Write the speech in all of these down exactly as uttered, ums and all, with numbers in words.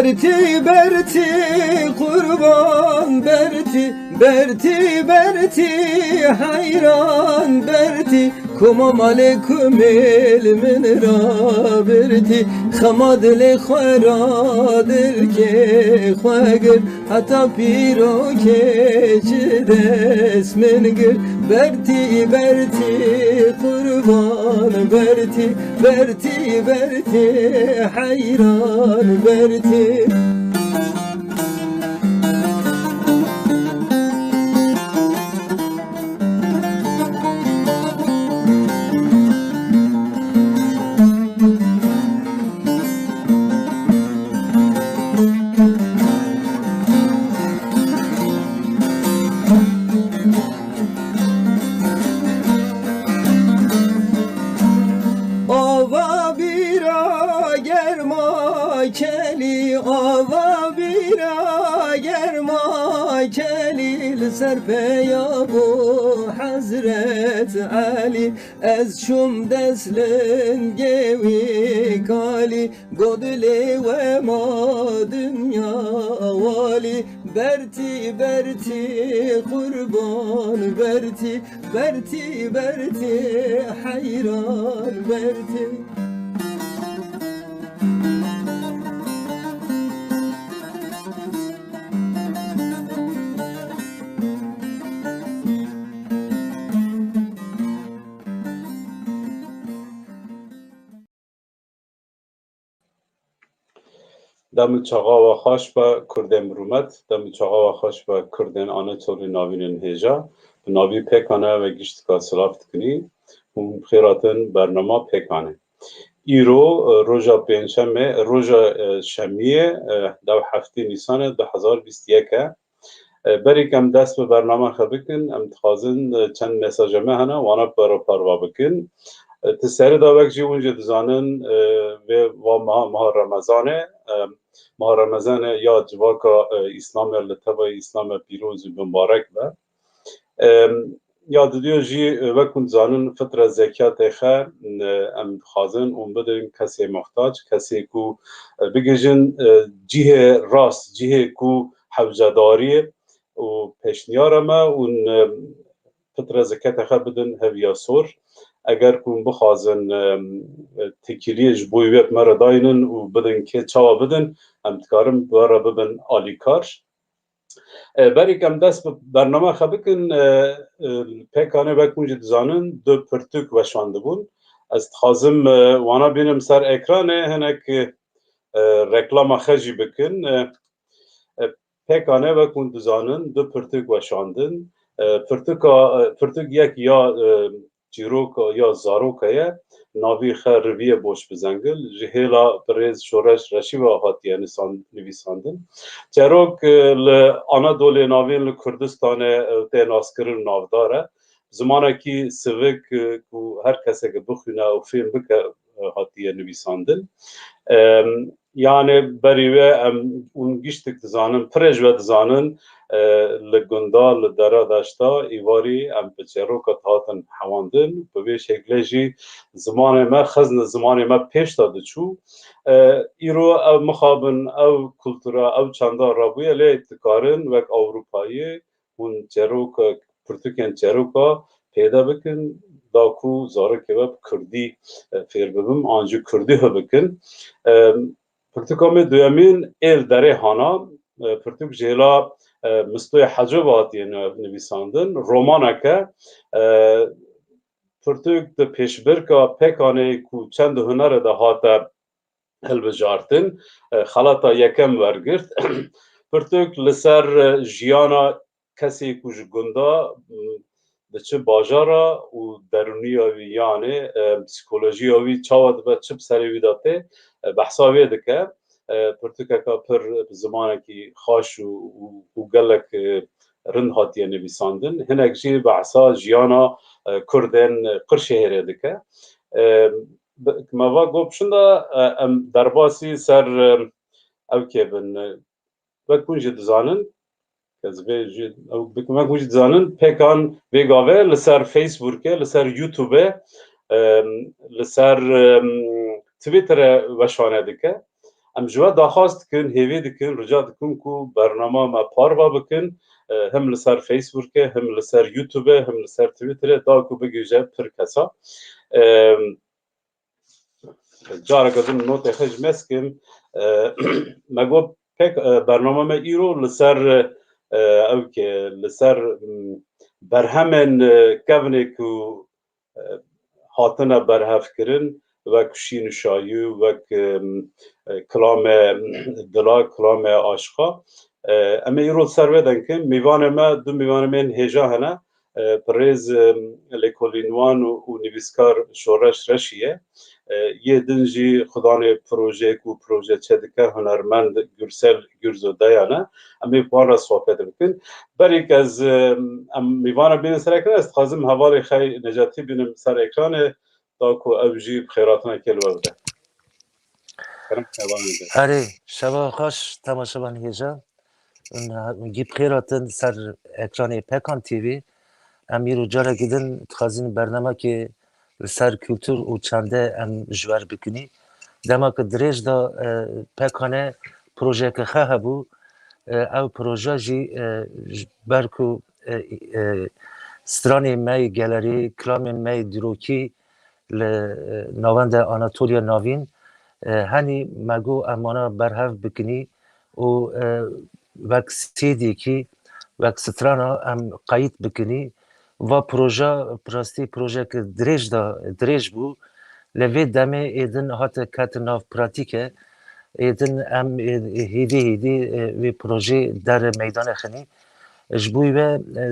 Bertî, bertî, qurban bertî, bertî, bertî, heyran bertî, kuma malê kumêl min rabirtî, xema dilê xwe ra dilkê xwe gir, heta pîrokê ji dest min gir. Bertî, bertî, qurban bertî, bertî, bertî, heyran bertî. Ava bîra germa kelî, ava bîra germa kelî, li ser peya bû Hezret Elî. Ez çûm dest lingê wî kalî, got dilê we ma dinya walî. Bertî, bertî, qurban bertî, bertî, bertî, heyran bertî. Dem û çaxa we xweş be kurdên rûmet, dem û çaxa we xweş be kurdên Anatolî navînên hêja. Bi navî Pêkane we giştika silav dikinî. Hûn bi xêr hatin bernama Pêkane. Îro, e, roja pêncşemê, roja, e, şemiyê, e, dew heftê Nîsanê du hezar bîst yek e. E, berî ku em dest bi bername xwe bikin, em dixwazin, e, çend mesaja me hene, wana bi we re parve bikin. E, di serê de wek jî hûn jî dizanin, e, vê va meha, meha Remezan e. E, meha Remezan e ya civaka, e, Îslam e, li tevayî Îslam e pîroz û bimbarek be. Em, ya diduyo jî, e, wek hûn dizanin, fitre zekatê xe, e, em dixwazin hûn bidin kesê muhtac, kesê ku, e, bigihîjin, e, cihê rast, cihê ku hewcedariyê û pêşniyara me hûn, e, fitre zekatê xe bidin heviya sor. Eger ku hûn bixwazin, e, têkiliyê ji bo wê bi me re daynin û bidin kê çawa bidin, em dikarin bi we re bibin alîkar. E, berî ku em dest bi bername xwe bikin, e, e, Pêkane wek hûn jî dizanin, du pirtûk weşandibûn. Ez dixwazim, e, wana bînim ser ekranê, hinek, e, reklama xwe jî bikin. E, e, Pêkane wek hûn dizanin, du pirtûk weşandin. E, pirtûka, e, pirtûk yek ya, e, çîroka ya zaroka ye, navî xe Riviye Boş bi Zengil, ji hêla birêz Şoreş Reşî ve hatiye nisan-, nivîsandin. Çerok, e, li Anadolê Navîn, li Kurdistanê, e, tê naskirin û navdar e. Zimanekî sivik, e, ku her kesek bixwîne û fêm bike, e, hatiye nivîsandin. Em, Yanê berî wê em hûn giştik dizanin, pirê ji we dizanin, e, li gunda, li dera deşta, îvarî em bi çêroka dihatin hewandin. Bi vê şekilê jî zimanê me, xezne zimanê me pêş de diçû. E, îro ev mixabin, ev kultura, ev çanda rabûye, lê dikarin wek Ewropayê hûn çêroka, pirtûkên çêroka pêde bikin, da ku zarokê we bi kurdî, e, fêr bibin, an jî kurdî xwe bikin. E, Pirtûka me duyemîn ê li derê hana, e, pirtûk ji hêla, e, Mistoyê Heco ve hatiye ni-, nivîsandin. Romanek e, e, pirtûk di pêşbirka Pêkanê ku çend hunere de hate hilbijartin, e, xelata yekem wergirt. Pirtûk li ser, e, jiyana kesê ku ji gunda, m, diçe bajara û derûniya wî, yanê, e, psîkolojiya wî çawa dibe, çi bi serê wî de tê, e, behsa wê dike. E, pirtûkeka pir bi zimanekî xaş û, û, û gelek, e, rind hatiye nivîsandin. Hinek jî behsa jiyana, e, Kurdên Qirşehêrê dike. E, bi-, me va got, şinda, e, em derbasî ser, e, ew kê bin, e, wek hûn jî dizanin, ez vê jî, ew, wek hûn jî dizanin, Pêkan vê gavê li ser Facebookê, li ser YouTubeê, em, li ser, em, Twitterê weşane dike. Em ji we daxwaz dikin, hêvî dikin, rica dikin ku bernama me parve bikin, e, him li ser Facebookê, him li ser YouTubeê, him li ser Twitterê, da ku bigihîje pir kesa. E, Careke din notê xwe ji me sikim. E, me got pêk, e, bernama me îro li ser, e, ew ke li ser, m, berhemên, e, kevnê ku, e, hatine berhevkirin, wek şîn û şayî, wek, e, e, kilame dila, kilame aşiqa. E, em ê îro li ser wê denkin. Mîvanê me, du mîvanê me yên hêja hene. E, birêz, e, lêkolînwan û, û nivîskar Şoreş Reşî ye. E, yê din jî xudanê projeyek û proje çêdike hunermend Gürsel Gürzo Dayan e. Em ê bi wan re sohbet bikin. Berî ku ez, e, em mîvana bînin ser ekran, ez dixwazim hevalê xwe Necatî bînim ser ekranê, da ku ew jî bi xêratinekê li we bide. Kerem, hevalê Necatî. Erê, şeva xweş, temaşevan hêja. Hûn, hûn gî bi xêr hatin ser ekranê Pekan T V. Em îro carekî din dixwazin bernamekê li ser kultur û çandê em ji we re bikinî. Dema ku dirêj da, e, Pekanê projeyeke xwe hebû, e, ew proje jî, e, ji ber ku, e, e, stranê me yê gelerî, kilamên me yê dîrokî li, e, navenda Anatoliya Navîn, e, henî me got em wana berhev bikinî û, e, wek C D'yekî, wek strana em qeyîd bikinî. Va proje, bi rastî projeyeke dirêj da, dirêj bû. Lê vê demê êdin hate ketin nav pratîke. Êdin em, e, hêdî hêdî, e, vê projeyê der meydanê xinî. Ji bo wê, e,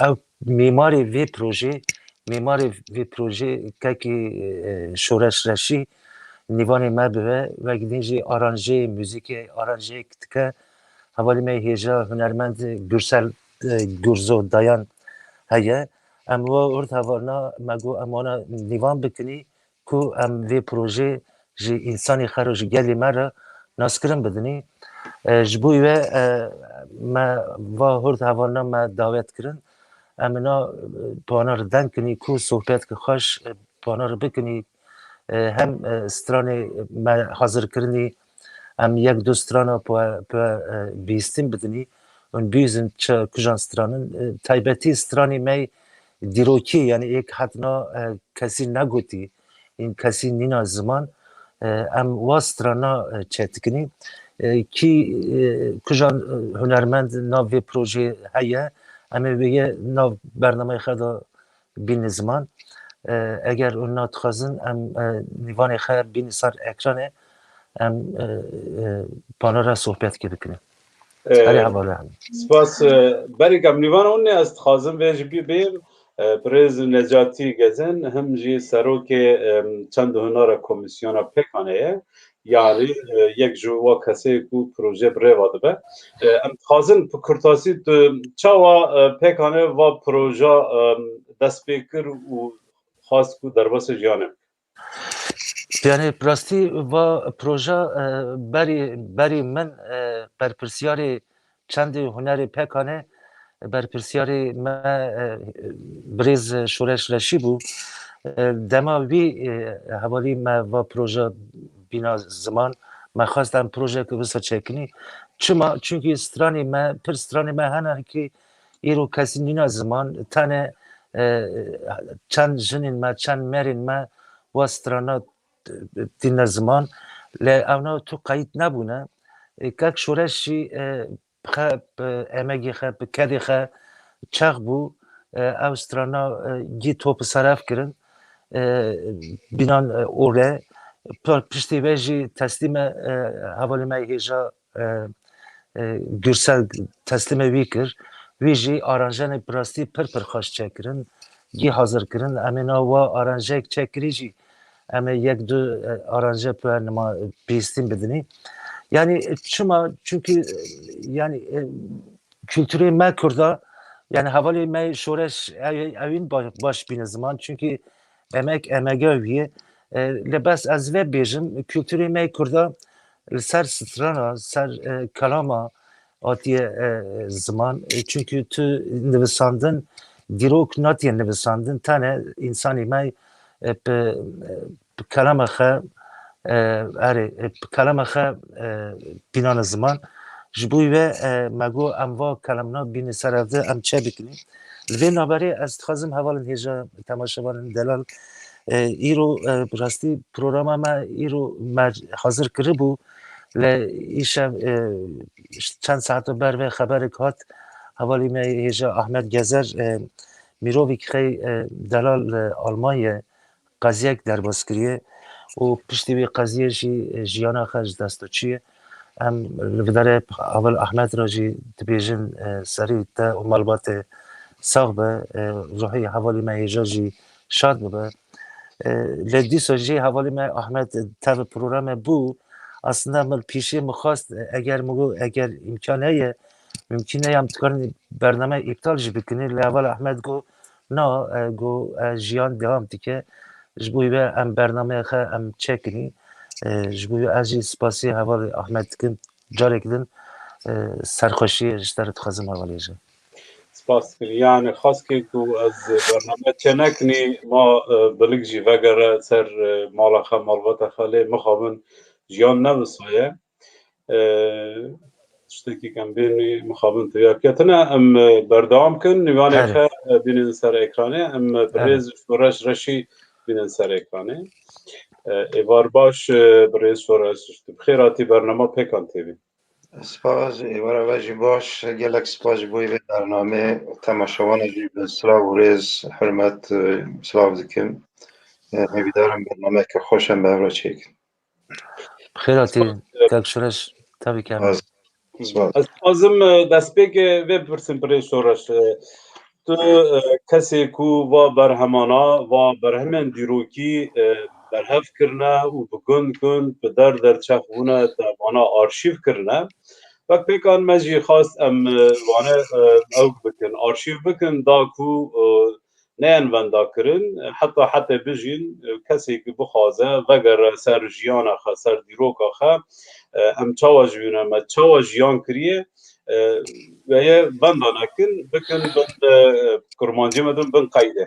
ew mîmarê vê projeyê, mîmarê vê projeyê kekî, e, Şoreş Reşî, nîvanê me bibe, wek din jî aranjeyê muzîkê, aranjeyek dike. Hevalê me hêja hunermend Gürsel, e, Gürzo Dayan heye. Em wa hurd hevalna me got em wana nîvan bikinî ku em vê projeyê ji însanê xwe re, ji gelê me re naskirin bidinî. E, ji bo wê, e, me va hurd hevalna me dawet kirin. Em ina, e, bi wana re deng kinî ku sohbeteke xweş, e, bi wana re bikinî. E, hem, e, stranê me hazir kirinî, em yek du strana pe, pe, e, bihîstin bidinî. Hûn bihîzin çi kujan stranin. E, taybetî stranê me dîrokî, yanî êk hetna, e, kesî negotî, ên kesî nîna ziman, e, em wa strana, e, çêdikinî. E, kî, e, kujan, e, hunermend nav vê projeyê heye, em ê wê yê nav bernameyê xwe de bîne ziman. E, eger hûn nadixwazin, em, e, nîvanê xwe bîne ser ekranê, em, e, e, panoya sohbetê bikin. E, Erê hevalê em. Spas, e, berî ku em nîvana hûn ne, ez dixwazim vê jî bî-, bêm, e, birêz Necatî Gezin, him jî serokê, e, çend û hunara komîsyona Pekanê ye. Yanî, e, yek ji wa kesê ku proje bi rê ve dibe. E, em dixwazin bi kurtasî tu çawa, e, Pekanê va proja, e, dest pê kir û xwest ku derbasê jiyanê bike? Yanî, bi rastî va proja, e, berî, berî min, e, berpirsiyarê çendê hunerê Pekanê, berpirsiyarê me, e, birêz Şoreş Reşî bû. E, dema wî, e, hevalî me va proje bîna ziman, me xwest em projeyeke wisa çêkinî. Çima? Çunkî stranê me, pir stranê me hene ki îro kesî nîna ziman, tenê, e, çend jinên me, çend mêrên me wa strana tîne ziman, lê ewna tu qeyîd nebûne. E, kek Şoreş jî, e, bi xe, bi emegê xe, bi kedê xe çax bû, e, ew strana, e, gî top bi ser ev kirin. E, bînan, e, ore, p-, piştî vê jî teslîme, e, hevalê me hêja, e, e, Gürsel teslîme wî kir. Wî jî aranjenê bi rastî pir pir xweş çêkirin, gî hazir kirin. Em ê na wa aranjeyek çêkirî jî, em ê yek du, e, aranje bi nima bihîstin bidinî. Yanî, e, çima? Çunkî, e, yanî, e, kulturê me Kurda, yanî hevalê me Şoreş ew-, ewîn ba-, baş bîne ziman. Çunkî emek, emege wî ye. E, lê bes ez vê bêjim, kulturê me Kurda li ser strana, ser, e, kelama hatiye, e, ziman. E, çunkî tu nivisandin, dîrok natiye nivisandin, tenê însanê me, e, bi, e, bi kelama xe, E, erê, e, kelama xe, e, bînane ziman. Ji bo wê, e, me got em va kelamna bîne ser hevdi, em çê bikinî. Li vê naberê ez dixwazim hevalên hêja temaşevanên delal, e, îro, e, bi rastî programa me îro me hazir kiribû. Lê îşev, e, çend saet ber vê xeberek hat, hevalî me hêja Ahmet Gezer, e, mirovî xey, e, delal li Almanya qeziyek derbas kiriye û piştî wî qeziyê jî, e, jiyana xwe ji dest çûye. Em li vê derê heval Ahmet re jî dibêjin, e, serî te û malbatê sax be, e, ruhî hevalî me hêja jî şad bibe. E, lê dîsa jî hevalî me Ahmet tev programê bû. Aslında min pîşê min xwest, e, eger min got, eger îmkan heye, mimkün heye em dikarin bername îptal jî bikinî. Lê heval Ahmet got, na, e, got, e, jiyan devam dike. Ji bo wê em bernameya xwe em çêkinî. E, ji bo wê ez jî spasî hevalê Ahmet dikim. Carek din, e, serxweşiyê ji te re dixwazim hevalê jî. Spas dikim. Yani xwest kir ku ez bername çênekinî, ma, e, bilik jî vegere ser, e, mala xwe, malbata xwe, lê mixabin jiyan nevisaye. E, tiştekî kem bênî mixabin tu ya ketine, em, e, berdewam kin. Nîvanê Erê. Xwe, e, bînin ser ekranê. Em, e, bi Erê. Rêz Şoreş Reşî bînin ser ekranê. E, êvar baş, e, bi rêz Şoreş, tu bi xêr hatî bernama Pêkan T V. Spas, êvara we jî baş, gelek spas ji bo vê bernamê. Temaşewana jî bi silav û rêz, hurmet, e, silav dikim. E, hêvîdarim bernameyeke xweş em bi hev re çêkin. Bi xêr hatî, Spas. Kak Şoreş, tabii ki hemen. Spas. Spas. Ez dixwazim, e, destpêkê vê bipirsim birê Şoreş. E, tu, e, kesê ku va berhemana, va berhemên dîrokî, e, berhev kirine û bi gund gund bi der der çex bûne, te vana arşîv kirine. Wek pêkan me jî xwest em, e, vane, e, ew bikin, arşîv bikin, da ku, e, neyên vendakirin, heta hetê bijîn, kesê ku bixwaze vegere ser jiyana xwe, ser dîroka xwe, em çawa ji wî ne me, çawa jiyan kiriye, weye venda nekin, bikin bin, e, kurmancî me din bin qeyde.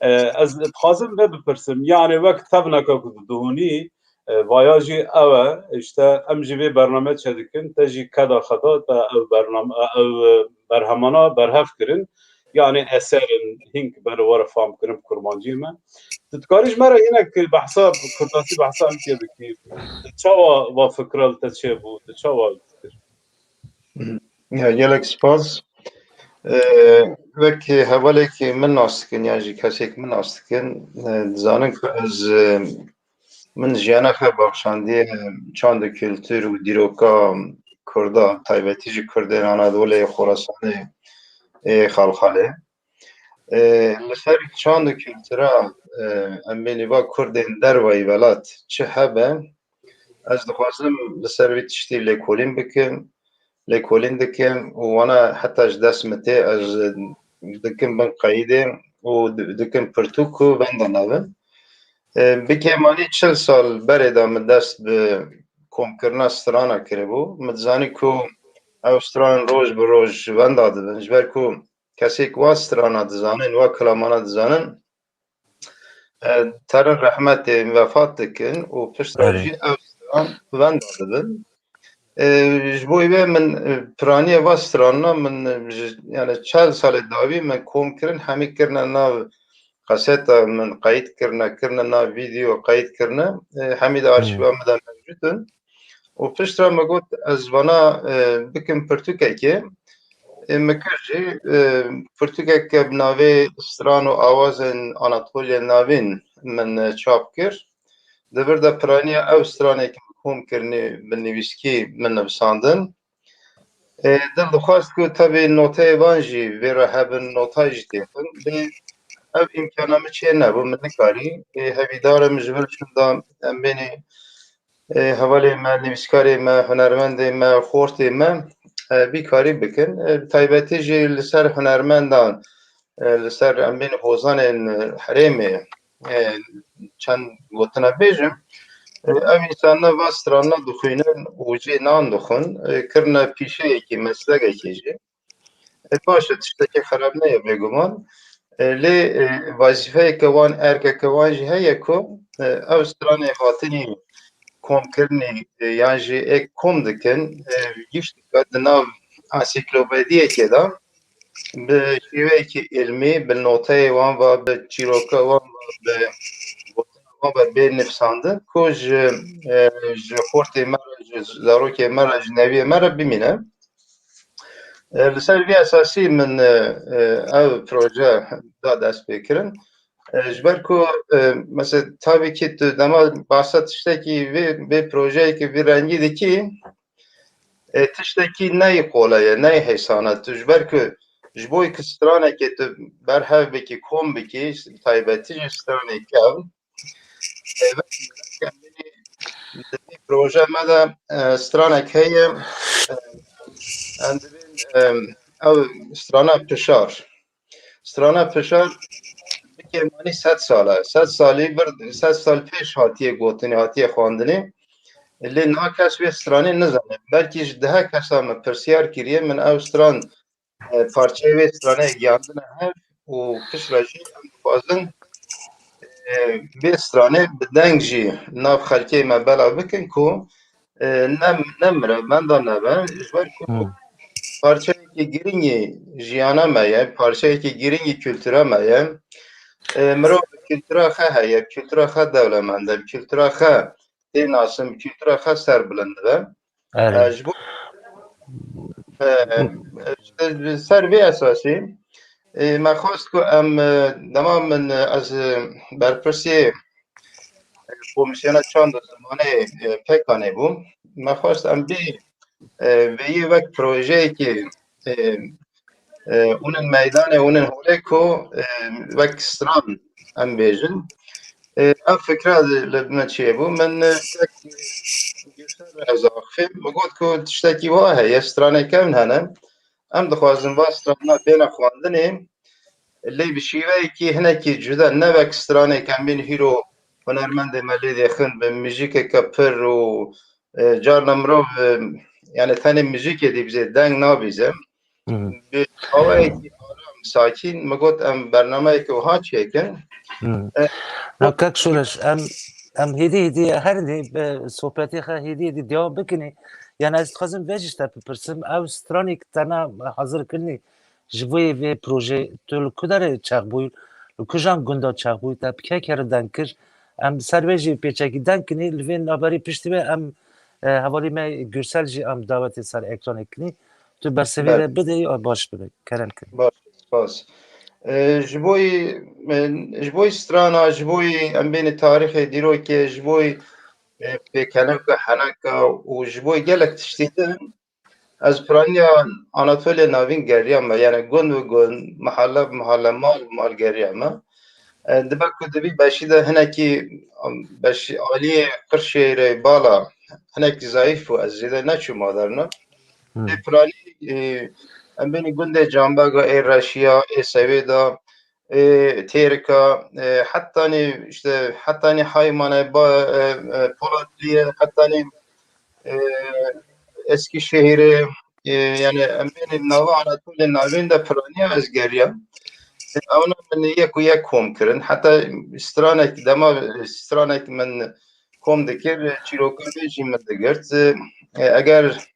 E, ez dixwazim vê bipirsim, yani wek tevneka ku tu dihûnî, e, vaya jî ew e, işte em jî vê bername çêdikin, te jî keda xwe da, te ew bername, ew, e, berhemana berhev kirin. Yani eserin hink ber were fam kirin bi kurmancî me. Tu dikarî ji me re hinek behsa, bi kurdasî behsa em kê bikî. Tu çawa va fikra li te çêbû? Tu çawa fikir? Ya, gelek spas. Ee, wek hevalek min nas dikin, yan jî kesek min nas dikin, ee, dizanin ku ez, ee, min jiyana xwe baxşandiye çand û kultur û dîroka Kurda, taybetî jî Kurdên Anadolê, Xorasanê, ê Xalxalê. E, li ser çand û kultura, e, em bênî va Kurdên dervayî welat çi hebe, ez dixwazim li ser vî tiştî lêkolîn bikim, lêkolîn dikim û wana heta ji dest min tê ez dikim bin qeyîdê û di-, dikim pirtûk û benda navin. E, bi kêmanî çil sal berê de min dest bi komkirina strana kiribû. Min dizanî ku ew stran roj bi roj wenda dibin. Ji ber ku kesê ku wa strana dizanin, wa kilamana dizanin, e, terin rehmetê, wefat dikin û piştre Erê. Jî ew stran wenda dibin. E, ji bo wê min, e, piraniye va strana min, e, ji, yani çel salê dawî min kom kirin, hemî kirine nav kaseta, min qeyd kirine, kirine nav vîdeo qeyd kirine, e, hemî di arşîva min de mevcûd in. Û piştre me got, ez vana, e, bikim pirtûkekê. E, min kir jî, e, pirtûkeke bi navê Stran û Awazên Anatoliya Navîn min, e, çap kir. Di vir de piraniya ew stranê ku min kom kirinî bi nivîskî min nivisandin. E, dil dixwest ku tevî noteyê van jî vê re hebin, notayê jî têxin. Lê ev îmkana min çê nebû, min nikarî. E, hevîdar im ji vir çûn da em bênî, e, hevalê me, nivîskarê me, hunermendê me, xortê me, e, vî karî bikin. E, bi taybetî jî li ser hunermendan, e, li ser em bên hozanên, e, herêmê, e, çend gotina bêjim. E, ev însanina va strana dixwînin û jê nan dixwin, e, kirine pîşeyekî, meslekekî jî. E, baş e, tiştekî xerab neye bêguman. E, lê, e, wezîfeyeke wan, erkeke wan jî heye ku, e, ew stranê hatinî, komkirinê, e, yan jî ê kom dikin, e, giş dike di nav ensiklopediyekê de bi şêweyekî ilmî, bi noteyê wan ve, bi çîroka wan ve, bi gotina wan ve bê nivîsandin ku ji, e, ji xortê me re, ji zarokê me re, ji neviyê me re bimîne. E, li ser vî esasî min, e, e, ev proje da destpêkirin. E, ji ber ku, e, mesela, tabî kî tu dema behsa tiştekî vê, vê projeyekî vî rengî dikî, e, tiştekî neyê qolay e, neyê hêsan e. Tu ji ber ku ji bo ku stranekê tu berhev bikî, kom bikî, taybetî jî stranê kevn, e, wek, wek em ê di vî proje me de, e, stranek heye, e, em dibên, e, ew strana Pişar. Strana Pişar bi kêmanî sed sal e. Sed salî vir, sed sal pêş hatiye gotinê, hatiye xwendinê. Lê niha kes wê stranê nizane. Belkî ji deha kesa min pirsiyar kiriye, min ew stran, e, parçeyê wê stranê giyandine hev û piştre jî em dixwazin, e, vê stranê bi deng jî nav xelkê me belav bikin ku, e, ne, ne mire, wenda nebe, ji ber ku Hmm. parçeyekî girîngî jiyana me ye, parçeyekî girîngî kultura me ye. E, mirov bi kultura xwe heye, bi kultura xwe dewlemend e, bi kultura xwe tê nasin, bi kultura xwe serbilind dibe. Erê. E, ji bo, e, e, ji ser vê esasî, e, me xwest ku em, e, dema min, e, ez, e, berpirsê, e, Komîsyona Çand û Zimanê, e, P K K'ê bûm. Me xwest em bê, e, vêyê wek projeyekê, e, e, ûnin meydanê, ûnin holê ku, e, wek stran em bêjin. E, ev fikra li, li min çêbû. Min, e, tek Gülser re ez axifîm. Min got ku tiştekî wa heye, stranê kevn hene. Em dixwazin va strana bêne xwendinê. Lê bi şîveyekî hinekî cuda, ne wek stranê ke em bên hîro hunermendê me lê dêxin, bi muzîkeke pir û, e, carna mirov, e, yani tenê muzîkê dibîze, deng nabîze. Hı hı. Bi awayekî aram, sakîn, min got em bernameyeke wiha çêkin. Hı. E, Na kak Şoreş, em, em hêdî hêdî her dê, e, sohbetê xwe hêdî hêdî devam bikinê. Yani ez dixwazim vê jî ji te bipirsim, ew stranek te na hazir kirinê, ji bo vê projê tu li ku derê çax bûyî, li kujan gunda çax bûyî, te bi kê kerê deng kir? Em ser vê jî pêçekî deng kinî, li vê naberî piştî wê em, e, hevalî me Gürsel jî em dawetê ser ekranê kinî. Tu bersivê Belê. re bidê, ya baş bibe. Kerem kir. Baş, spas. E, ji bo yî, e, ji bo yî strana, ji bo yî em bênê tarîxê dîrokê, ji bo yî, e, pêkeneka heneka û ji bo yî gelek tiştî din, ez piraniya Anatoliya Navîn geriyame, yani gund bi gund, mihale bi mihale, mal bi mal geriyame. E, dibe ku di vî beşî de hinekî, beşî aliyê Qirşêrê bala hinekî zayîf bû, ez zêde neçûma derna. Hmm. Lê piranî, e, em bênî gundê Canbega, ê Reşiya, ê Sewêda, ê Têrika, e, hetanî işte, hetanî Haymane, ba, e, e, Polatliye, hetanî, e, Eskişehirê, e, yani em bênî nava Anatoliya Navîn de piraniya ez geriyam. Ewna min yek û yek kom kirin. Heta stranek, dema stranek min kom dikir, çîroka wê jî min digirt. E, eger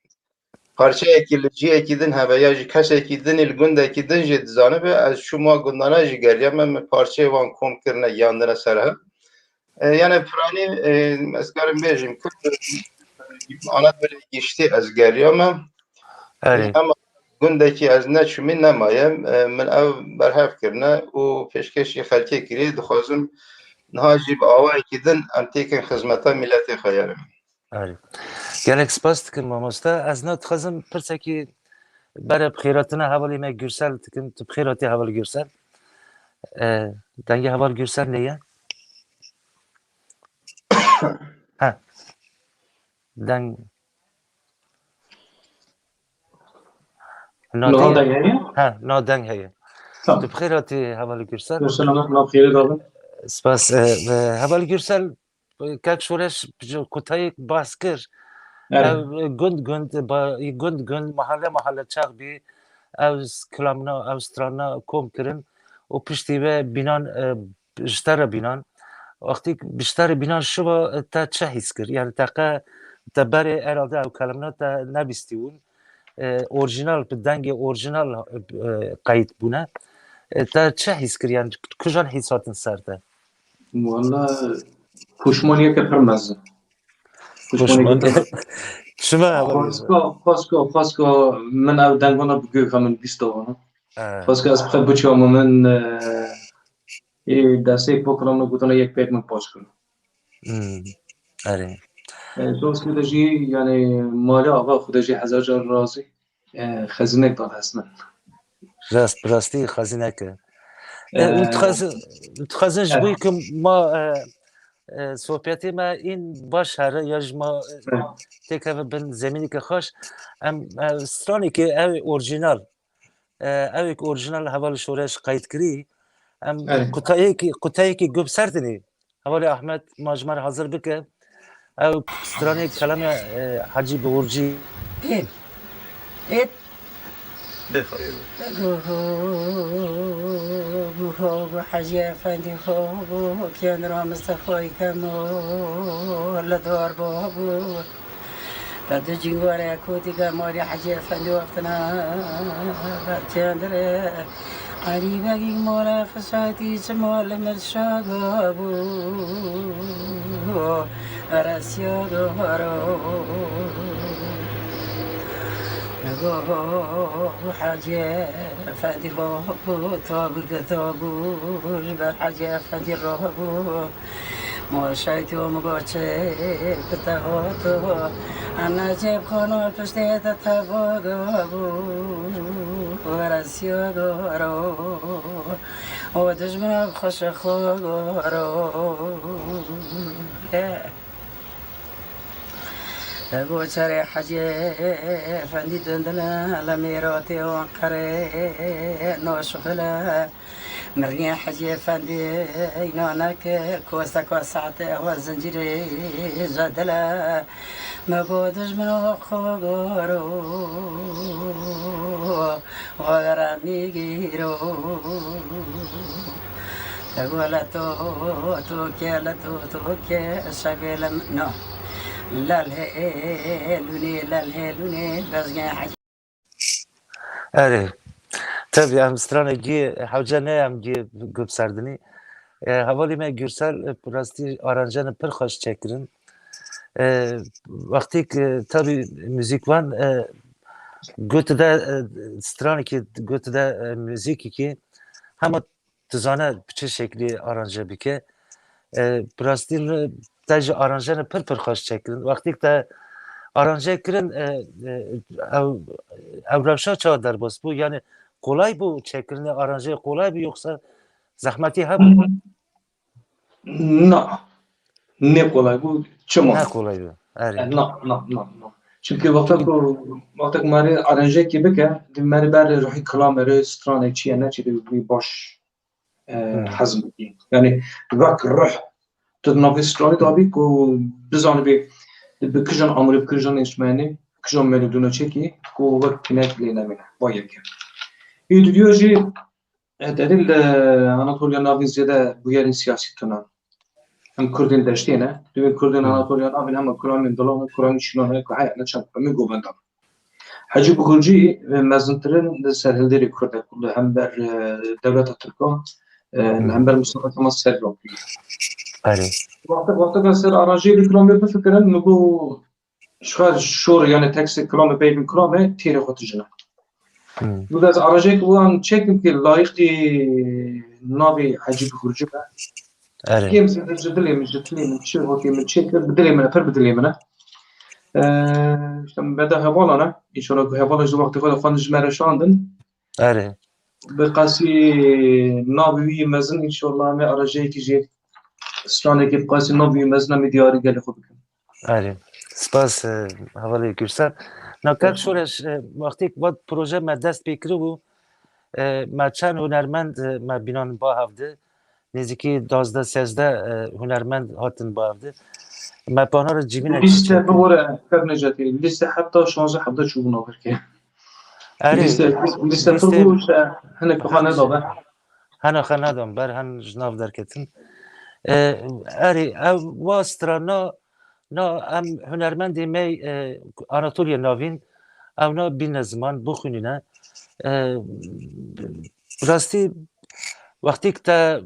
parçeyekî li cihekî din hebe ya jî kesekî din ê li gundekî din jî dizanibe, ez çûma gundana jî geriyame, min parçeyê wan kom kirine, giyandine ser hev. E, yani piranî, e, ez karim bêjim, Kurd, e, Anadolê giştî ez geriyame. Erê. Ama gundekî ez neçûmî nemaye. E, min ev berhev kirine û pêşkêşî xelkê kiriye. Dixwazim niha jî bi awayekî din em têkin xizmeta miletê xwe, yani. Erê. Gelek spas dikim mamoste. Ez na dixwazim pirsekî bere bi xêratina hevalê me Gürsel dikim. Tu bi xêr hatî heval Gürsel. E, dengê heval Gürsel neye? Ha. Deng. Niha deng heye? Ha, niha deng heye. Tamam. Tu bi xêr hatî hevalê Gürsel. Gürsel, nav, nav xêrê davin. Spas. E, e, hevalê Gürsel, e, kak Şoreş ji kutayê bahs kir. Evet. Ev, e, gund gund, ba-, gund gund, mahale mahale çax bî. Ev s-, kilamna, ev strana kom kirin û piştî ve bînan, e, ji te re bînan. Wextî biştarê bînan şiva, te çi hîs kir? Yani te qe, te berê herhalde ew kelimna te nebîstî bûn. E, orjinal, bi dengê orjinal, e, qeyd bûne. E, te çi hîs kir? Yani kujan hîs hatin ser te? Wala, poşmaniyeke pir mezin. Poşmaniyeke pir mezin. Çima? Xweska, xweska, xweska min ew dengana bi guh min bîsta wana. Xweska ez bi xwe biçûm min, e, ê destê pokran û gotana yek pêk min paç kir. Hmm. Erê. E, dost Xwedê jî, yani, malê ava Xwedê jî hezar car razî. E, xezînek da dest min. Rast, bi rastî xezînek e. E, û dixwazin, dixwazin ji bo ku ma, e, e, sohbetê me în baş here ya ji ma, e, têkeve bin zemîneke xweş. Em, e, stranekê ew orjînal. E, ew ê ku orjinal heval Şoreş qeyd kirî, em qutayekî, qutayekî guh ser dinê. Hevalê Ahmet, ma ji me re hazir bike. Ew stranê kelamê, e, Hecî Bihurcî. Ê, ê. Guho, guho, gu Hecî Efendî ho, gu kêndira Mistefayî Kemo li dar bo, gu Te du cîngorê kotî gemarî Hecî Efendî weftine ber çendire. Elî Begî mala xisatî çima li min şaga bû. Eresiya garo. Go Hecî Efendî ho, tabû geta bû, ji ber Hecî Efendî rabû. Moşaytî û migoçê bi te hato, ene cêb xano piştê te teva gabû, weresiya garo, û dijmina bi xweşe xwe garo. Te goçerê Hecê Efendî dindile, le mêratê wan qerê noşxile. Mirnî Hecî Efendî îna neke, koseka saetê ewa zincîrê zedile. Me got dijmino xwe goro, xwe gere mîgîro. Te got le to, to ke, le to, to ke, şevê le min, no. Lel hê lûnê, lel hê lûnê, bezgên Hecî. Erê. Tabii em stranê gî hewce ne em gî gup serdinî. E, hevalî me Gürsel, e, rastî aranjene pir xweş çekirin. E, wextî ki tabii müzikvan, e, gotu de, e, stranekî gotu de, e, müzikî ki hema dizane bi çi şeklî aranje bike. E, bi rastî li te ji aranjene pir pir xweş çekirin. Wextî te aranje kirin, e, e, ew, ew rewşa çawa derbas bû? Yani kolay bû çekirinê aranjeyê, kolay bû yoksa zehmetî hebû? Na, ne kolay bû. Çima? Ne kolay bû. Erê. Na, na, na, na. Çünkü wexta ku, wexta ku merê aranjekî bike, di merê ber ruhî kilamê re stranê çiye ne çi de wî baş e, Hmm. hezm bikî. Yani wek ruh tu di navê stranê de bî ku bizanibî bi kijan amûrê, bi kijan enstrümanê, kijan melodî çekî ku wek pinek lê nemîne. Va yeke. Ê dudiyo jî, e, delîl, e, Anatoliya navî zêde bûyerên siyasî tune. Em Kurdên deştê ne. Divê Kurdên Hmm. Anatoliya navîn hema kuramên dilan, kuramên şînan heye ku heye ne çend kuramên govendan. Hecî Bihurcî, e, mezintirin li serhilderê Kurd e, ku li hember, e, dewleta Tirka, e, li Hmm. hember Mustafa Kemal ser rakiriye. Erê. Wexta, wexta ser aranjeyê vî kilamê bifikirin, min got, ji xwe şor, yani tekstê kilamê, peyvên kilamê têrê xwe tijine. Hmm. Min got, ez aranjeyek wan çekim ki layiqî navê Hecî Bihurcî be. Erê. Kêm zêde ji dilê min, ji dilê min, çi hotê min çêkir, bi dilê min e, pir bi dilê min e. Eee, işte, me da hevala ne. Înşallah ku hevala ji wextê xwe de xwe ji me re şandin. Erê. Bi qasî navê wî mezin, înşallah me arajeyekî jî, stranekî bi qasî navê wî mezin em ê diyarî gelê xwe bikin. Erê. Spas, e, hevalê Gürsel. Na kek Şoreş, e, wextê ku va proje me dest pê kiribû, e, me çend hunermend, e, me bînan ba hevdi. Nêzîkî duwazdeh sêzdeh, e, hunermend hatin ba hevdi. Me pana re civînek jî Lîste çêkir. Bibore, Kak Necatî, lîste heta şanzeh hevde çûbû navberkê. Erê, Lîste, lîste pir lîste bû, işte, hinek bi xwe hene nedabe. Hene xwe nedan ber, hen ji nav derketin. E, erê, ew wa strana, na em hunermendê me, e, Anatoliya Navîn, ew na bîne ziman, bixwînîne. E, rastî, wextîk te,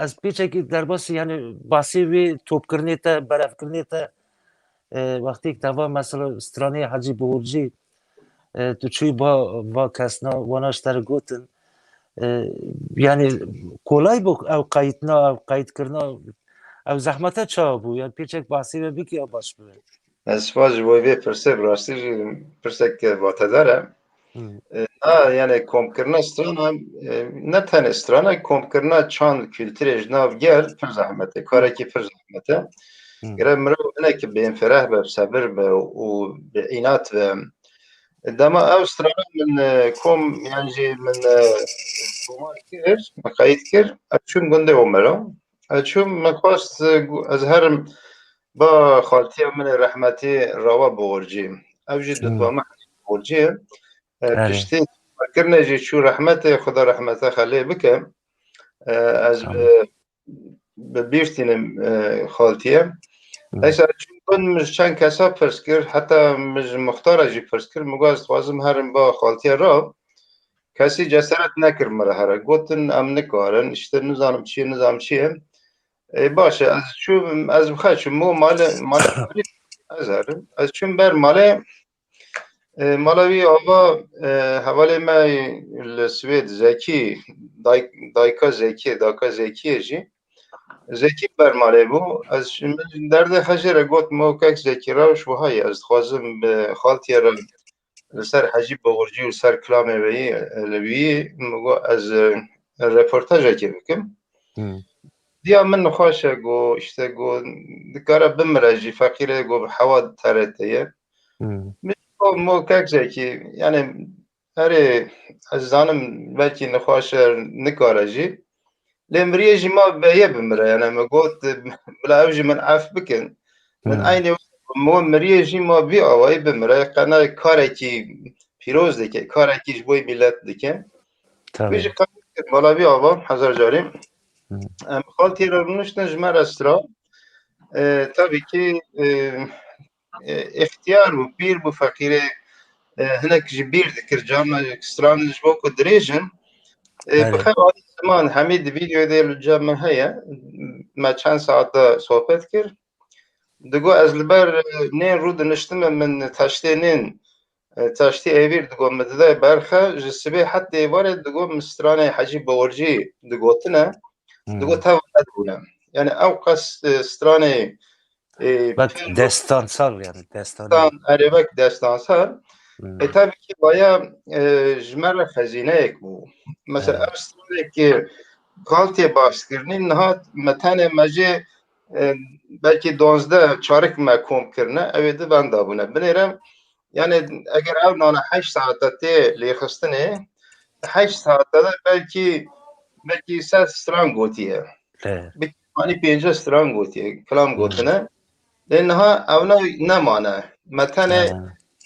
ez pêçekî derbasî, yani basî wî topkirinê te, berevkirinê te, e, wextîk te va mesela stranê Hecî Boğurcî, e, tu çûyî ba, va kesna, wana ji te re gotin. E, yani kolay bû ew qeytna, ev qeytkirina, ew zehmete çawa bû? Yani pêçek bahsê ve bikî ya baş bibe. Ez spas ji bo vê pirsê, bi rastî jî pirsek vatedar e. Hı. E, na, yani komkirina strana, e, ne tenê strana, komkirina çand, kulturê ji nav gel pir zehmet e, karekî pir zehmet e. Hı. Gere mirov hinek bênfereh be, bi sebir be û bi înat be. Dema ew strana min, e, kom, yan jî min, e, tomar kir, min qeyd kir, ez çûm gundê Omero. Ez çûm, min xwest, e, gu-, ez herim ba xaltiya min ê rehmetî Rawa Boğurcî. Ew jî Hmm. dutwa min Boğurcî ye. E, Erê. Piştî tomarkirinê jî çû rehmetê, Xuda rehmeta xwe lê bike. E, ez Tamam. bi, bi bîr tînim, e, xaltiye. Hmm. Neyse, çûm gund, min ji çend kesa pirs kir, heta min ji muxtara jî pirs kir, min got, ez dixwazim herim ba xaltiye Raw. Kesî cesaret nekir min re here. Gotin, em nikarin, işte nizanim çi ye, nizanim çi ye. E, baş e, ez çûm, ez bi xwe çûm, bo male, male ez herim. Ez çûm ber male, e, mala wî ava, e, hevalê me li Swêd, Zekî, dayk-, dayka Zekî, dayka Zekî jî. Zekî ber malê bû. Ez çûm, derdê xwe jê re got, mo kek Zekî, rewş wiha ye, ez dixwazim bi xaltiyê re li ser Hecî Boğurcî û ser kilamê weyî, e, li wî, min got, ez, e, reportajekê bikim. Hmm. Diya min nexweş e, got, işte, got, dikare bimire jî, feqîrê, got, bi hewa T R T'ê ye. Hmm. Min got, mo kek Zekî, yani, erê, ez zanim, belkî nexweş e, nikare jî. Lê miriyê jî ma beye bimire, yani, min got, bila ew jî min ef bikin. Min Hmm. eynî wek min got, miriyê jî ma vî awayî bimire, qena karekî pîroz dike, karekî ji bo milet dike. Tabii. Wî jî qebûl kir, mala wî ava, hezar carî. Hmm. Em xaltiyê re rûniştin ji me re stran. E, tabii ki, e, e, ixtiyar bû, pîr bû, feqîrê, e, hinek ji bîr dikir, carna stran ji bo ku dirêj in. E, Erê. Bi xebatî ziman, hemî di vîdeoyê de li cem min heye, me çend saet de sohbet kir. Digo, ez li ber, e, nê rû diniştime, min taştê nên, e, taştê êvîr, digo, min dide berxe, ji sibê hetê êvarê, digo, min stranê Hecî Boğurcî digotine, Hmm. digo, tev nedibûne. Yani ew qas, e, stranê, e, Bak, pir destansal yani, destanî. Destan, erê, wek destansal. Hmm. E, tabii ki baya, e, ji me re xezîneyek bû. Mesela Evet. ev stranekî xaltiyê baskirinî, niha me tenê me jê, e, belkî duwazdeh çarik me kom kirine, ew ê di venda bûne. Binêre, yani eger ev nane heşt saete tê lêxistinê, heşt saete de belkî, belkî sed stran gotiye. Evet. Bi hani pêncî stran gotiye, kilam Hmm. gotine. Lê niha ew ne, nemane. Me tenê Evet.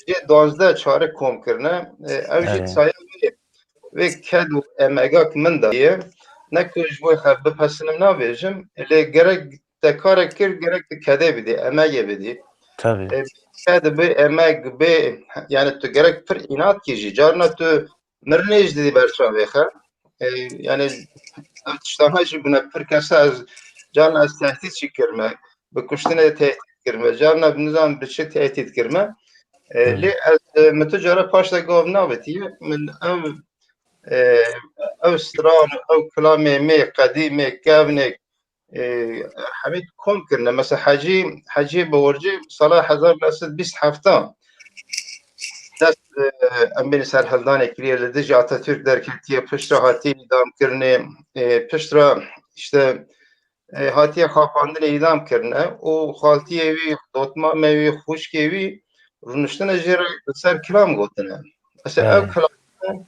jê duwazdeh çarik kom kirine. E, ew jî Evet. saya wê, wê ked û emegak min daye. Ne ku ji bo xwe bipesinim nabêjim. Lê gerek te karek kir, gerek tu kedê bidî, emegê bidî. Tabii. E, ked bi, emeg bi, yani tu gerek pir înat kî jî. Carna tu mirinê jî didî ber çavê xwe. E, yani ev tiştana jî bûne pir kesa, ez carna ez tehdît jî kirime. Bi kuştinê tehdît kirime. Carna nizam bi çi tehdît kirime. E, Hı. Lê ez, e, min tu cara paş de gav navêtiye. Min ev, e, ev stran, ev kilamê me qedîmê, kevnê, e, hemî kom kirine. Mesela Hecî, Hecî Boğurcî sala hezar neh sed bîst heft dest, e, em bêne serhildanê kiriye, li dijî Atatürk derketiye, piştre hatiye îdam kirinê, e, piştre işte, e, hatiye xapandinê îdam kirine û xaltiyê wî, dotmamê wî, xwişkê wî rûniştine jê re li ser kilam gotine. Mesela ev Evet. kilam,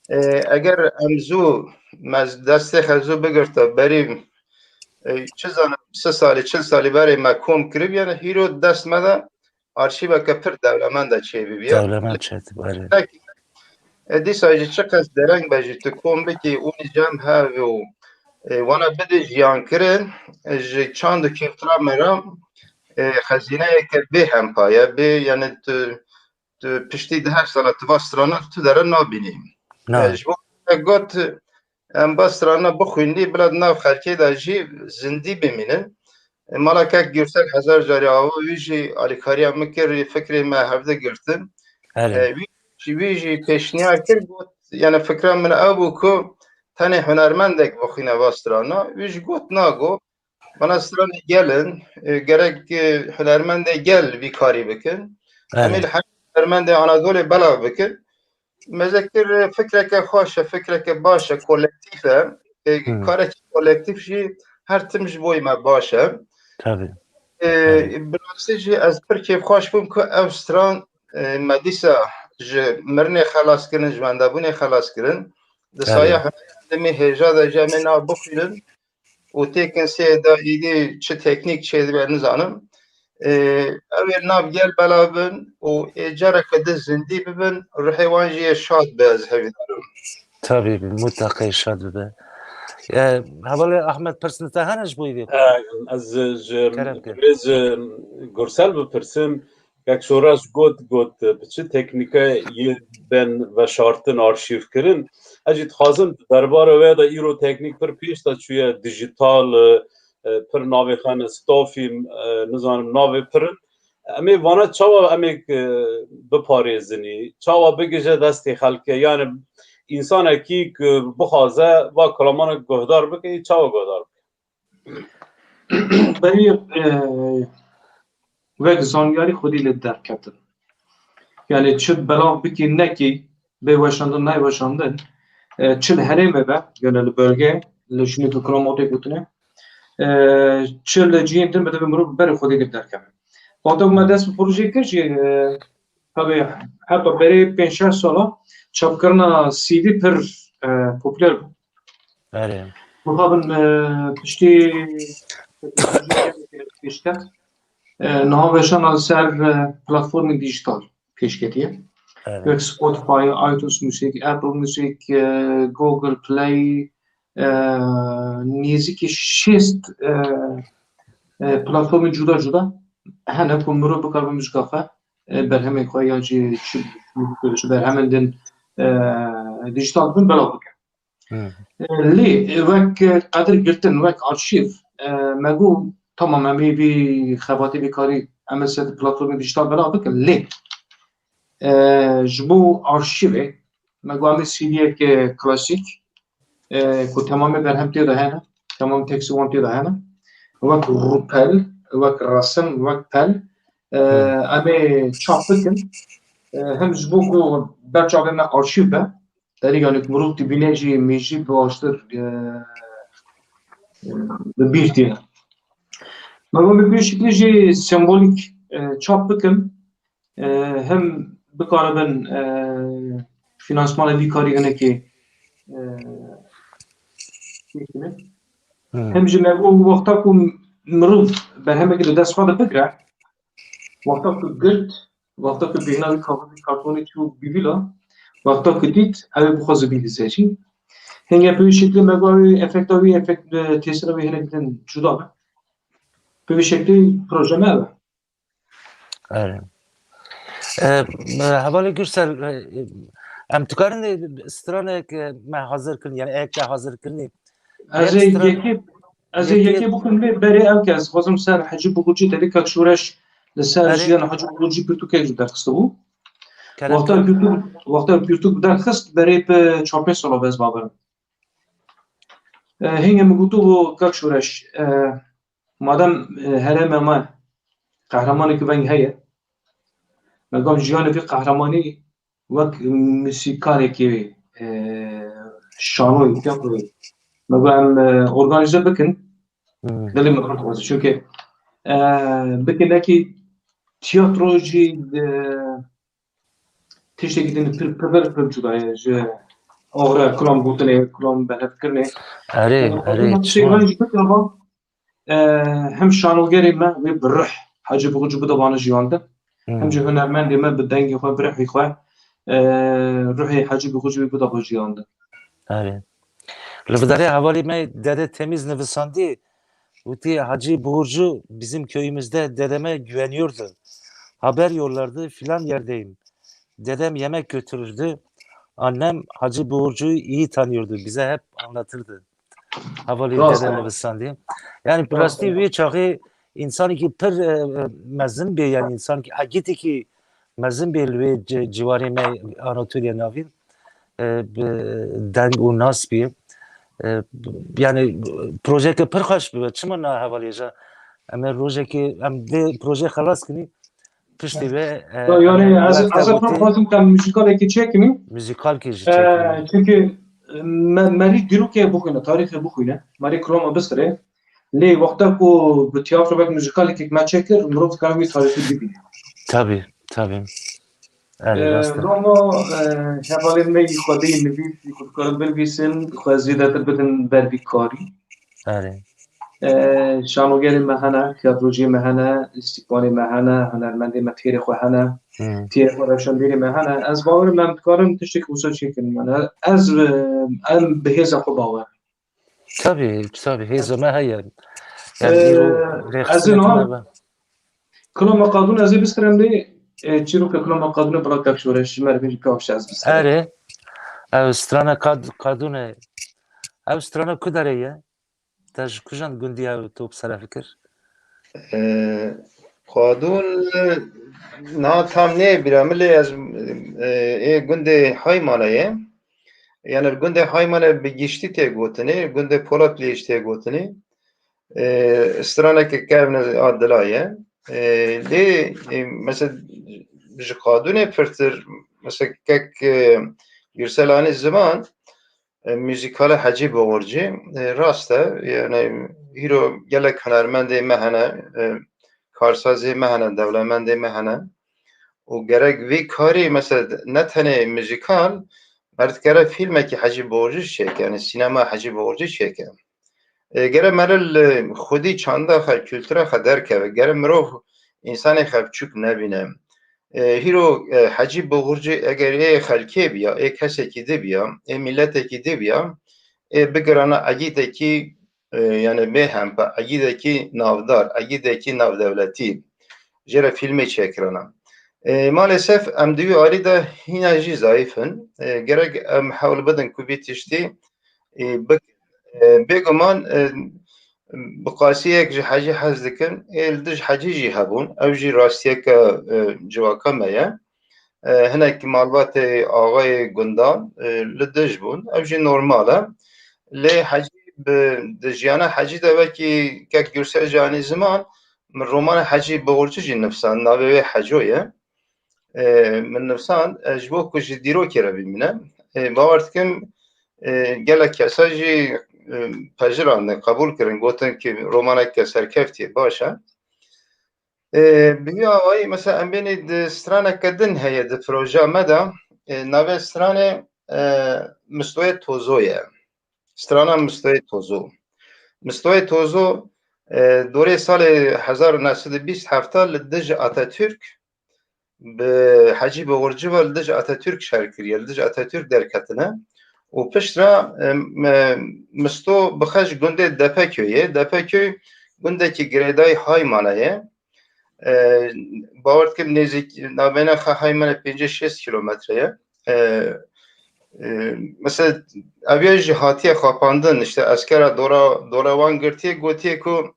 e, eger em zû, me destê xwe zû bigirta berî, e, çi zanim, sî salî, çil salî berê me kom kiribû, yani hîro dest me de arşîveke pir dewlemend de çêbibû. Dewlemend çêdibû, erê. Peki, e, dîsa jî çiqas dereng be jî tu kom bikî û cem hev û E, wana bide jiyankirin, e, ji çand û kêftira me re, e, xezîneyeke bê hempa ye, bê, yani tu, tu piştî deh sala tu va strana tu dere nabînî. E, ji bo me got, em va strana bixwînî, bila di nav xelkê de jî zindî bimînin. E, mala kek Gürsel hezar carî ava, wî jî alîkariya min kir, fikrê me hevdi girtin. E, wî, wî jî pêşniyar kir, got, yani fikra min ew bû ku tenê hunermendek bixwîne va strana. Wî jî got, nago. Bana stranê gel in, e, gerek, e, hunermendê gel vî karî bikin. Em ê li her hunermendê Anadolê belav bikin. Me zê kir, e, fikreke xweş e, fikreke baş e, kolektîf e. E, karekî kolektîf jî her tim ji bo me baş e. Tabii. E, bi rastî jî ez pir kêfxweş bûm ku ev stran, e, me dîsa ji mirinê xelas kirin, ji wendebûnê xelas kirin. Di saya hunermendê me hêja de jî em ê nav bixwînin. û têkin sê de îdî çi teknîk çêdibe nizanim. Ê, ew ê nav gel bela bin û ê careke din zindî bibin, ruhê wan jî yê şad be, ez hevîdar im. Tabii, mutlaka şad bibe. E, hevalê Ahmet, pirsên te hene ji bo vê? E, ez ji Kerem kir. Rêz Gursel bipirsim. Kek Şoreş got, got, bi çi teknîkê yên bên veşartin, arşîvkirin? Ez jî dixwazim, di derbarê wê de îro teknîk pir pêş de çûye, dijital, e, e, pir navê xwe ne, stafî, e, nizanim navê pir in. Em ê vana çawa em ê, e, biparêzinî, çawa bigihîje destê xelkê? Yani însanekî ku bixwaze va kilaman guhdar bike, çawa guhdar bike? Berî, e, wek zanyarî xwedî li derketin. Yani çi belav bikî nekî, bê weşandin, nayê weşandin, e, çi li herêmê be, yani li bölgeyê, li şûnê ku kilometrê gotine, e, çi li cihên din be, divê mirov berê xwedî li derkeve. Wexta ku me dest bi projeyê kir jî, e, Tabii, heta berê pênc şeş sala çapkirina C D pir, e, popüler bû. Erê. Mixabin, e, piştî pêşket, e, niha weşana li ser, e, platformên dijital pêşketiye. Erê. Wek Spotify, iTunes Music, Apple Music, e, Google Play, e, nêzîkî şêst, e, e, platformên cuda cuda hene ku mirov bikaribe muzîka xwe, e, berhemên xwe ya jî çi, çi berhemên din, e, dijital bin belav bike. Hmm. E, lê, e, wek, e, qedir girtin, wek arşîv, e, me got, tamam, em ê vî xebatê, vî karî em ê ser platformên dijital belav bikin, lê, e, ji bo arşîvê, me got, em ê C D'yeke klasîk, e, ku temamê berhem tê de hene, temam tekstê wan tê de hene. Wek rûpel, wek resim, wek pel, e, Hmm. em ê çap bikin. E, hem ji bo ku ber çavê me arşîv be, derî, yani, ku mirov dibîne jî mêjî bi baştir, e, e, bi bîr tîne. Me got, bi vî şeklî jî sembolîk, e, çap bikin. E, hem bikaribin, e, finansmanê vî karî hinekî, e, çêkine. Hmm. Hem jî me got, wexta ku mirov berhemekî di dest xwe de bigre, wexta ku girt, wexta ku bêhna wî kaxizî kartonî çû bîvîla, wexta ku dît, ew ê bixwaze bî dizê jî. Hingê bi wî şeklî me got, wî efekta wî, efekt, e, têsira wî hinek din cuda be. Bi vî şeklî proje me ev e. Erê. E, e, hevalê Gürsel, e, em dikarin ê stranek, e, me hazir kirin, yani ek te hazir kirinê. Ez ê Her stran-, yekê, ez ê yekê yekê bikim lê berê ev ke ez xwazim ser Hecî Bixucî, derî kak Şoreş li ser Erê. jiyan Hecî Bixucî pirtûkek ji derxistibû. Kerem Wexta kir. pirtûk, wexta pirtûk derxist berê bi çar pênc sala be ez bawerim. E, hingê min gotibû kak Şoreş, e, madem, e, herêma me qehremanekî veng heye, me got jiyanê vî qehremanî wek musîkarekî, e, şanoyê, tiyatroyê, me got em, e, organîze bikin. Hmm. Gelê min dixwaze. Çunke, e, bikin nekî tiyatro jî, e, tiştekî din pir, pir, pir cuda ye ji oxre kilam gotinê, kilam behevkirinê. Erê, E, erê, tiştê çima? Van jî bikira, e, hem şanogerê me wê bi rih, Hecî Bixucî bide vana jiyan de, hem jî Hmm. hunermendê me bi dengê xwe, bi rihê xwe, e, ruhê Hecî Bixucî wê bide va jiyan de. Erê. Li vê derê hevalê me Dede Temiz nivisandî, wî Hacı Buğurcu bizim köyümüzde dedeme güveniyordu. Haber yollardı, filan yerdeyim. Dedem yemek götürürdü. Annem Hacı Buğurcu'yu iyi tanıyordu. Bize hep anlatırdı. Hevalê Rast dede e. nivisandî. Yani bi rastî wê çaxê însanekî pir e, e, mezin bê, yani însanekî egîtekî mezin bê li wê ci- ciwarê me Anatoliya Navîn e, bi deng û nas bî. E, yani projeke pir xweş bibe. Çima na hevalê ja? Em ê rojekê, em vê proje xelas kinî. Piştî ve e, Ya, yani em ez, wexta ez gotê xwazim te muzîkalekî çêkinî. Muzîkalkî jî E, çêkinî. Çünkü e, me, merî dîrokê bixwîne, tarîxê bixwîne. Merî kiloma bistirê. Lê wexta ku bi tiyatro wek muzîkalekê me çêkir, mirov dikare wî tarîxî bibîne. Tabii, tabii. Yani, e, rast e. Romo, e, hevalên me yî xwedî nivîs, yî ku dikarin binivîsin, xwe zêdetir bidin ber vî karî. Erê. E, şanogerê me hene, tiyatrociyê me hene, lîstikvanê me hene, hunermendê me têrê xwe hene, Hmm. têrê xwe rewşenbîrê me hene. Ez bawerim em dikarin tiştekî wisa çêkin. Yani ez, e, em bi hêza xwe bawer. Tabii, tabii, hêza me heye. Yani, e, îro rêxistinekî me be. Kiloma Qadûn ez ê biskirim lê, e, çîroka Kiloma Qadûnê bila kevşore ji me re bêjî kevşe ez biskirim. Erê, ew strana Kad-, Qadûnê, ew strana ku derê ye? Te ji kujan gundî ew top sere fikir? E, Qadûn, e, niha tam neyê bîra min lê ez, e, ê gundê Haymane ye. Yani gundê Haymane bi giştî tê gotinê, gundê Polatpilê jî tê gotinê. E, straneke kevne a dila ye. E, lê, e, mesela ji Qadûnê pirtir, mesela kek, e, Gürsel anî ziman, e, muzîkala Hecî Boxurcî, e, rast e. Yani hîro gelek hunermendê me hene, e, karsazê me hene, dewlemendê me hene. Û gerek vî karî, mesela ne tenê muzîkal, me dikare fîlmekî Hecî Boxurcî çêke, yani sînema Hecî Boxurcî çêke. E, gere meriv li xwedî çanda xwe, kultura xwe derkeve. Gere mirov însanê xwe biçûk nebîne. E, hîro, e, Hecî Boxurcî eger ê xelkê biya, ê kesekî di biya, ê miletekî di biya, ê bigirana egîdekî, e, yani bê hempa, egîdekî navdar, egîdekî navdewletî. Jê re fîlmê çêkirana. E, maalesef em di wî alî de hîna jî zayîf in. E, gerek em hewl bidin ku vî tiştî, e, bik-, e, bêguman, e, bi qasiyek ji Hecî hez dikin. Ê li dij Hecî jî hebûn. Ew jî rastiyeke, e, civaka me ye. E, hinek malbatê axayê gundan, e, li dij bûn. Ew jî normal e. Lê Hecî bi, di jiyana Hecî de wekî kek Gürsel jî anî ziman, min romana Hecî Boxurcî jî nivîsand. Navê wê Heco ye. E, min nivîsand, e, ji bo ku ji dîrokê re bimîne. E, bawer dikim, e, gelek kesa jî, e, pejirandin, qebûl kirin, gotin ki romaneke serkeftî ye, baş e. E, bi vî awayî, mesela, em bênî di straneke din heye di projeya me de, e, navê stranê, e, Mistoyê Tozo ye. Strana Mistoyê Tozo. Mistoyê Tozo, e, dorê salê hezar û neh sed û bîst hefta li dij Atatürk bi Hecî Boxurcî ve li dij Atatürk şer kiriye, li dij Atatürk derketine. Û piştre, e, me, Misto bi xwe ji gundê Depeköyê, Depeköy gundekî girêdayî Haymane ye. E, bawer dikim nêzîk navbeyna xwe Haymane pêncî şêst kîlometre ye. E, e, mesela eviya jî hatiye xapandin, işte eskera dora, dora wan girtiye, gotiye ku,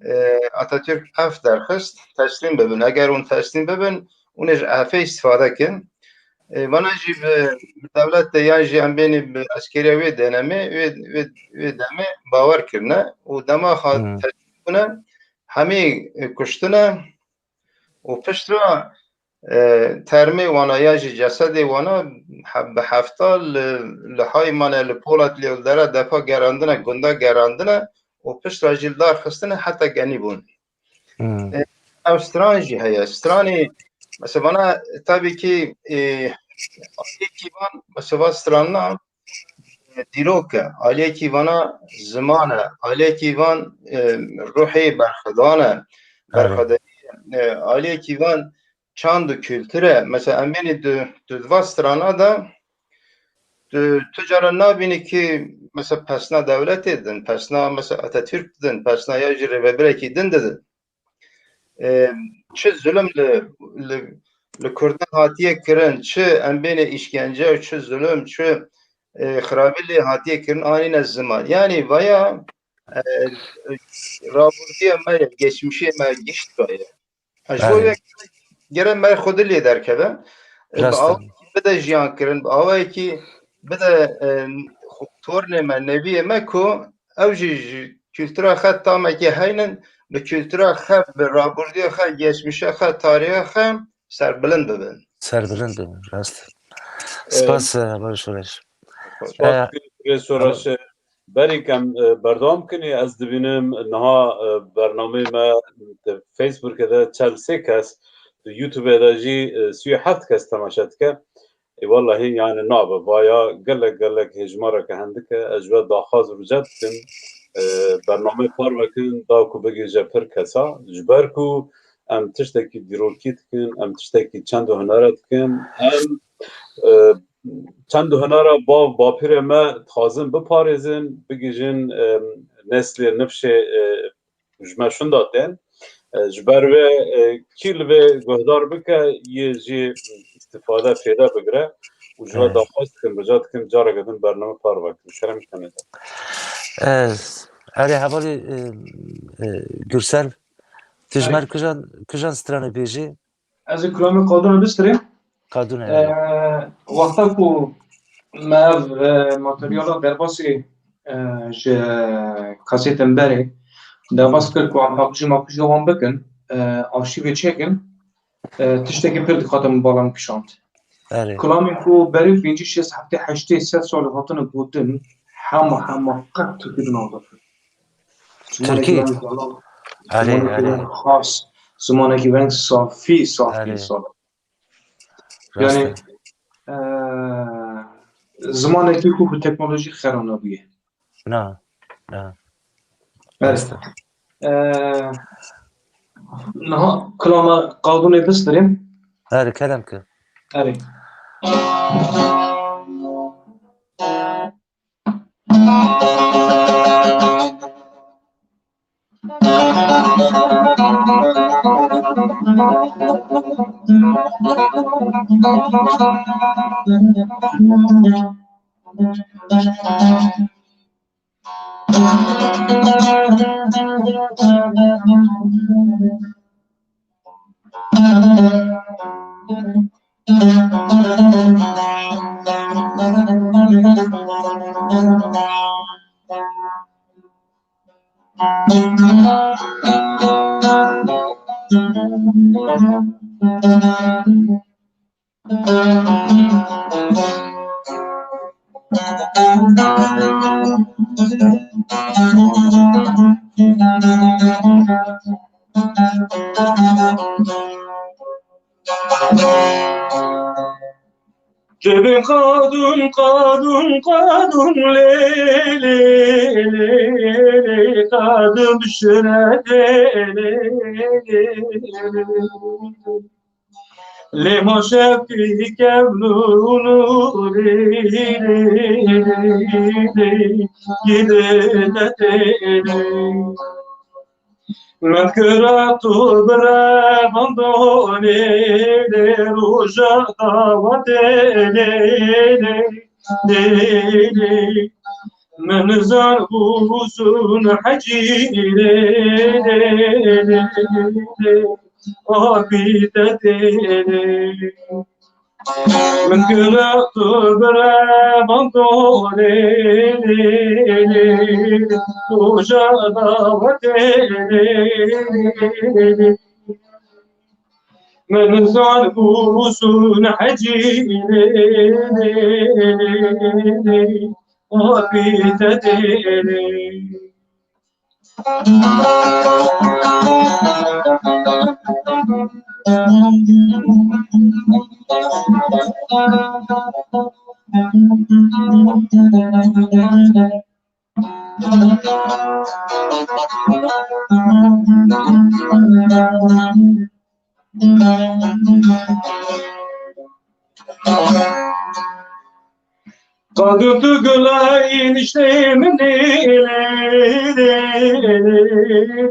e, Atatürk ef derxist, teslîm bibin. Eger hûn teslîm bibin, hûn ê ji efê îstifade kin. E, vana jî bi, bi dewlet de yan jî em bênî bi eskeriya wê denemê, wê, wê, wê demê bawer kirine û dema ha Hmm. teslîm bûne, hemî, e, kuştine û piştre, e, termê wana ya jî cesedê wana he-, bi hefta li, li Haymane, li Polat, li dera depa gerandine, gunda gerandine û piştre jî li dar xistine heta genî bûn. Hmm. E, ev stran jî heye. Stranê, mesela bana tabii ki, e, aliyekî van, mesela stranna, e, dîrok e, aliyekî vana ziman e, aliyekî van, e, ruhê berxwedan e, Evet. berxwedanî, e, aliyekî van çand û kultur e. Mesela em bênî tu, tu di va strana de, tu, tu cara nabînî ki mesela pesna dewletê didin, pesna mesela Atatürk didin, pesna ya jî rêvebirekî din didin. E, çi zulm li, li, li Kurdan hatiye kirin, çi em bêne îşkence, çi zulm, çi, e, xirabî lê hatiye kirin, anîne ziman. Yanî vaya, e, rabortiya me ye, geçmişê me gişt vaya. Ji bo Belê. Wek gere me xwe dilê derkeve. E, bi Rast e. awayekî bide jiyan kirin, bi awayekî bide, e, xwe-, tornê me, neviyê me ku ew jî ji kultura xwe tamekê heynin, bi kultura xwe, bi rabortiya xwe, geçmişa xwe, tariha xwe serbilind bibin. Serbilind bibin, rast. Spas, e, heval Şoreş. Spas, e, Şoreş. Berî kem, e, berdewam kinî, ez dibînim niha, e, bernameyê me di Facebookê de çel sê kes, di YouTubeê de jî, e, sî û heft kes temaşe dike. Ê, wellahî, yani, nabe. Vaya gelek, gelek hêjmareke hindik e. Ez ji we daxwaz û rica dikim, e, bernameyê parve kin, da ku bigihîje pir kesa. Ji ber ku em tiştekî dîrokî dikin, em tiştekî çend û hunere dikin, em, e, çend û hunera bav bapîrê me dixwazin biparêzin, bigihîjin, e, neslê nifşê, e, ji me şinda tên. E, ji ber wê, e, kî li vê guhdar bike, yê jî îstifade fêde bigire û ji we Evet. daxwaz dikim, rica dikim, careke din bername parve kin. Kerem ji tenê de. E, erê hevalî, e, e, Gürsel, tu ji Erê. me kijan, kijan stranê bêjî? Ez ê kulamê Qadûnê bistirêm. Qadûnê, E, erê. Wexta ku me ev, e, materyala derbasî, e, ji kasetên berê derbas kir ku em paqijî maqijî wan bikin, e, arşîvê çêkin, e, tiştekî pir dixwate min bala min kişand. Erê. Kulamên ku berî pêncî, şêst, heftê, heştê, sed salî hatine gotin, hema, hema qet Tirkî di nav de. Zimanekî Tirkî? Weng zala, Erê, zimanekî erê. Weng xas, zimanekî weng safî, safî, Erê. safî. Rast Yani, e. e, zimanekî ku bi teknolojî xera nebûye. Na, na. Evet. Rast e. E, niha kilama Qadûnê bistirêm. Erê, kerem ki. Erê. Dibin qadûn, qadûn, qadûn, lê, lê, lê, lê, qadûn bişire, lê, lê, lê, lê. Lê ma şevkî kevnû nûrî, lê, lê, lê, lê, lê, lê, lê, lê. Min kira tu bi revandonê lê roja dawetê lê lê lê lê. Min zan hûsûn hecî lê lê lê lê. Apî te tê lê. Min kira tu bi revan to lê lê lê, tu ja dawetê lê lê lê. Min zan hûsûn hecî lê lê lê, apî te tê lê. Qadû tu gulayî niştê min ê lê, lê, lê, lê,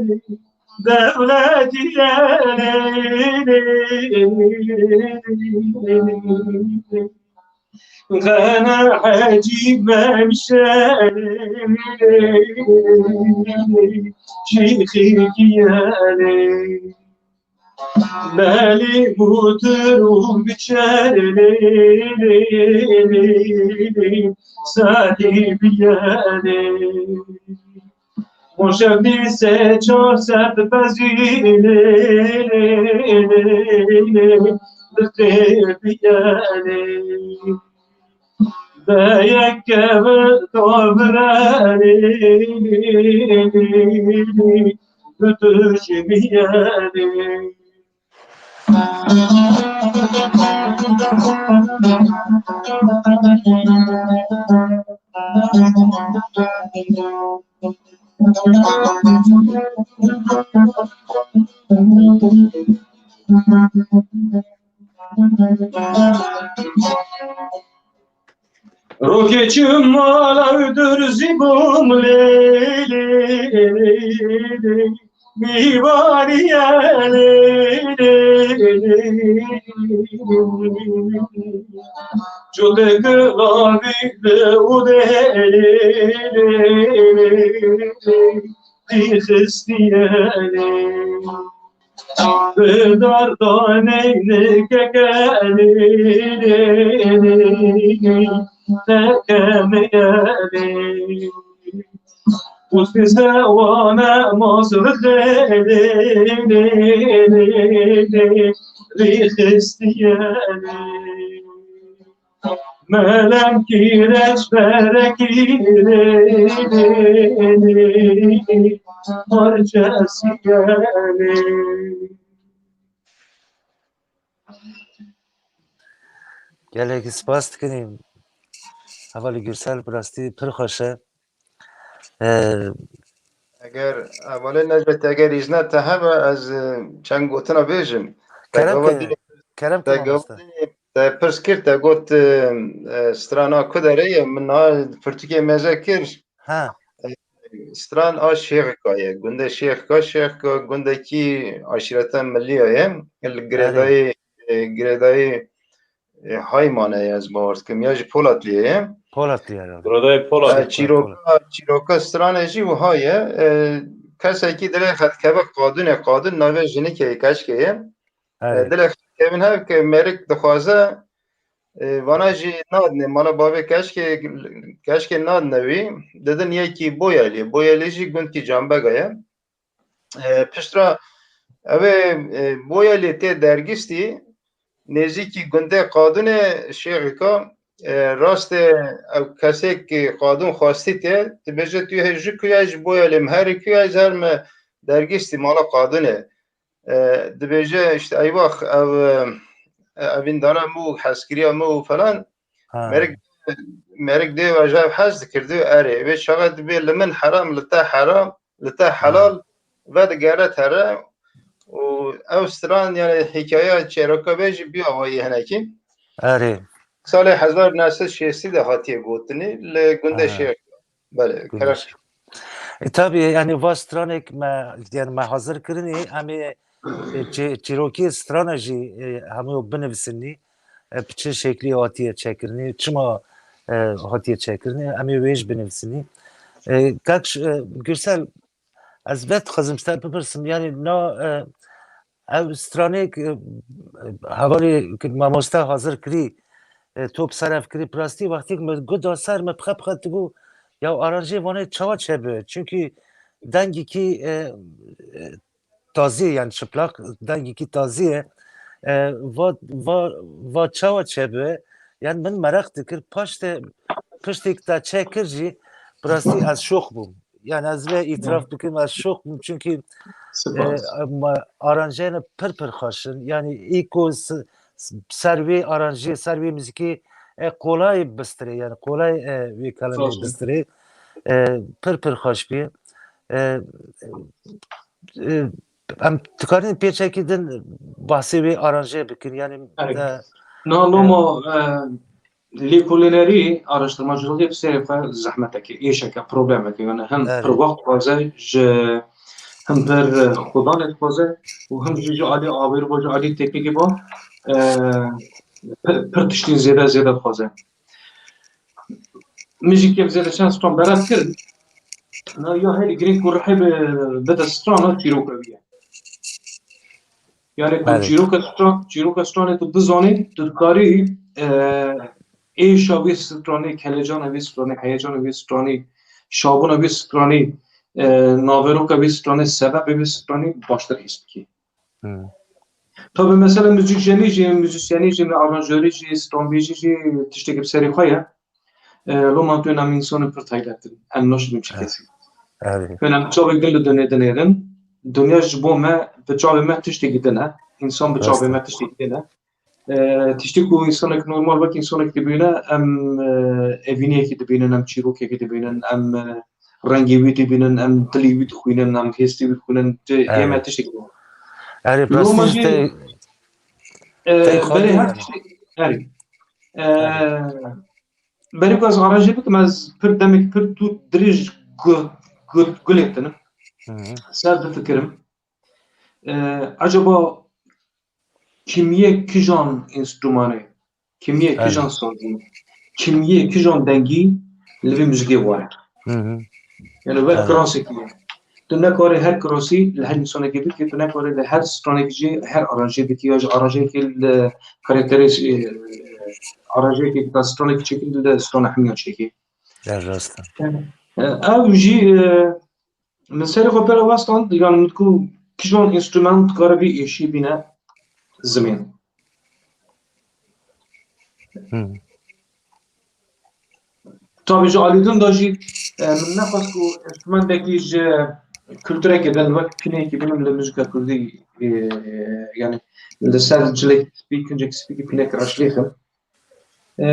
lê, dewletî ye lê, lê, lê, lê, lê, lê. Xene hecî memişe lê, lê, lê, lê, şîxî kiye lê. Belê mutir û biçer lê, lê, lê, lê, sadî biyerê. Moşevdî sê çar sed bezî lê, lê, lê, lê, diqê biyerê. Be yek keve davranê, bi tu jî biyerê. Rokê çi mala dur zî bûm lê, lê, lê, lê. Mîvaniye lê, lê, lê, lê. Cotê gilavî li odê lê, lê, lê, lê, lê. Dîxistiye lê. Bi dardanê nikeke lê, lê, lê, lê. Tekemeye lê. Û size wane masrixê lê, lê, lê, lê, rîxistiye lê. Melem kîreç berekî lê, lê, lê, lê, parçesiye lê. Gelekî spas dikin. Hevalî Gürsel, bi rastî pir xweş e. Ee, Eger, hevalê Necmet, eger îzna te hebe, ez, e, çend gotina bêjim. Te kerem gava ke, di-, kerem ke te gava mamoste. Di-, te pirs kir, te got, e, e, strana ku derê ye, min niha pirtûkê mêze kir. Ha. E, stran a Şêxika ye, gundê Şêxika, Şêxika gundekî aşîreta Milliya ye, li Erê. Girêdayê, e, girêdayê e, Hayman e, ez bawer dikim, ya jî Polatliye ye. Polatliye herhalde. Giradayê Polat. E, Polat, çîroka, Polat. Çîroka stranê jî wiha ye. E, kesekî dilê xwe dikeve qadûnê, qadûn navê jinikê ye, keşkê ye. E, Evet. Dilê xwe dikevin hev ke mêrik dixwaze, e, vana jî nadinê, mala bavê keşkê, keşkê nadine wî, didin yekî Boyelî. Boyelî jî gundkî Canbega ye. E, piştre ew ê, e, Boyelê tê dergîstî, nêzîkî gundê Qadûnê Şêxika, e, rastê ew kesê ki Qadûn xwestî tê, dibêje tu hê ji kuya ji Boyelê, min herî kuya ji her me dergîstî mala Qadûnê. E, dibêje işte eywax ev, e, evîndara min û hezkiriya min û falan. Ha. Mêrik, mêrik dê ve ji ev hez dikir, dê erê. Vê çaxa dibê li min heram, li te heram, li te Ha. helal, vedigere tere. Û ew stran, yani hikayeya çêroka vê jî biya wayî hinekî. Erê. Salê hezar neh sed şêstî de hatiye gotinî li gundê Ha. Şêx. Belê, Gundê kerem. Şêx. E, tabii, yani va stranek me, yani me hazir kirinî, em ê, e, çi-, çîrokê strana jî, e, hemû binivisinî, e, bi çi şeklî hatiye çekirinî, çima, e, hatiye çekirinî, em ê wê jî binivisinî. E, kak ş-, e, Gürsel, ez vedixwazim ji te bipirsim, yani na, e, ev stranê ki, e, hevalê ki mamoste hazir kirî, e, top seref kirî, bi rastî wextê ki min guda ser min pxe pxe digot, ya aranjê vanê çawa çêbe? Çünkü dengekî, e, e, tazî ye, yani çıplak, dengekî tazî ye. E, va, va, va çawa çêbe? Yani min meraq dikir, paşte piştî ki te çêkir jî, bi rastî ez şox bûm. Yani ez vê îtiraf Hı. bikim, ez şox bûm. Çünkü, Spas. e, ma-, aranjeyene pir pir xweş in. Yani î ku s-, s-, ser wê aranjê, ser wê muzîkê, e, kolay bistirê, yani kolay, e, wê kelemê Xweş in. bistirê. E, pir pir xweş bî. E, e, em dikarin pêçekî din bahsê wê aranjê bikin. Yani, Erê. e, Na e, loma, e, lêkolînerî, araştirmacılığı bi serê xwe zehmeteke, êşeke, problemeke, yani hem Evet. pir wext dixwaze, ji hem pir xudanê dixwaze û hem jî ji alî awêr bo, ji alî teknîkê bo, e, pir, pir tiştên zêde, zêde dixwaze. Min jî kêm zêde çend stran berav kirin. Na ya herî girîng ku rihê bi-, bide strana çîroka wî ye. Yani ku Belê. çîroka stran, çîroka stranê tu bizanî, tu dikarî, e, êşa wê stranê, kelecana wê stranê, heyecana wê stranê, şabûna wê stranê, e, naveroka wê stranê, sebebê wê stranê baştir hîs bikî. Hmm. Tabii mesela müzikjenî jî, müzisyenî jî, aranjörî jî, stranbêjî jî tiştekî bi serê xwe ye. E, loma tu nam însanê pir taybet in. Em naşibin çi He. kesî. Erê. Hûn em çavek din li dinyê dinêrin. Dinya ji bo me, bi çavê me tiştekî din e. Însan bi çavê Rast e. me tiştekî din e. E, tiştê ku însanek normal wek însanek dibîne, em, e, evîniyekî dibînin, em çîrokekî dibînin, em, e, rengê wî dibînin, em dilê wî dixwînin, em hêstê wî dixwînin. Ti- Erê. Ê me tiştekî din e. Erê, bi Loma rastî jî, te, e, te berê xwendî her ne? tiştê, erê. E, Erê. Berê ku ez aranjê bikim, ez pir demek pir dû dirêj gu-, gu-, gulê tinim. Hı hı. Ser difikirim. E, acaba kimiye kijan enstrûmanê, kimiye Erê. kijan sazî, kimiye kijan dengî li vê muzikê were? Hı hı. Yani wek Erê. klasikî ye. Tu nekarê her klasî li her însanekî bikî, tu nekarê li her stranekî jî her aranjê bikî, ya ji aranjeyekî li karakterê, e, aranjeyekî li stranekî çêkî, li strana hemiya çêkî. Ya rast e. E, ew jî, e, min serê xwe pêra westand, yani min ku kijan enstrûman dikare vî êşî bîne zimên. Hı. Tabii ji alî din de jî, e, min nexwest ku enstrûmentekî ji kulturekê din wek pînekî bînim li muzîka kurdî, e, yani li ser cilek spî, kincek spî pînek reşlêxim. E,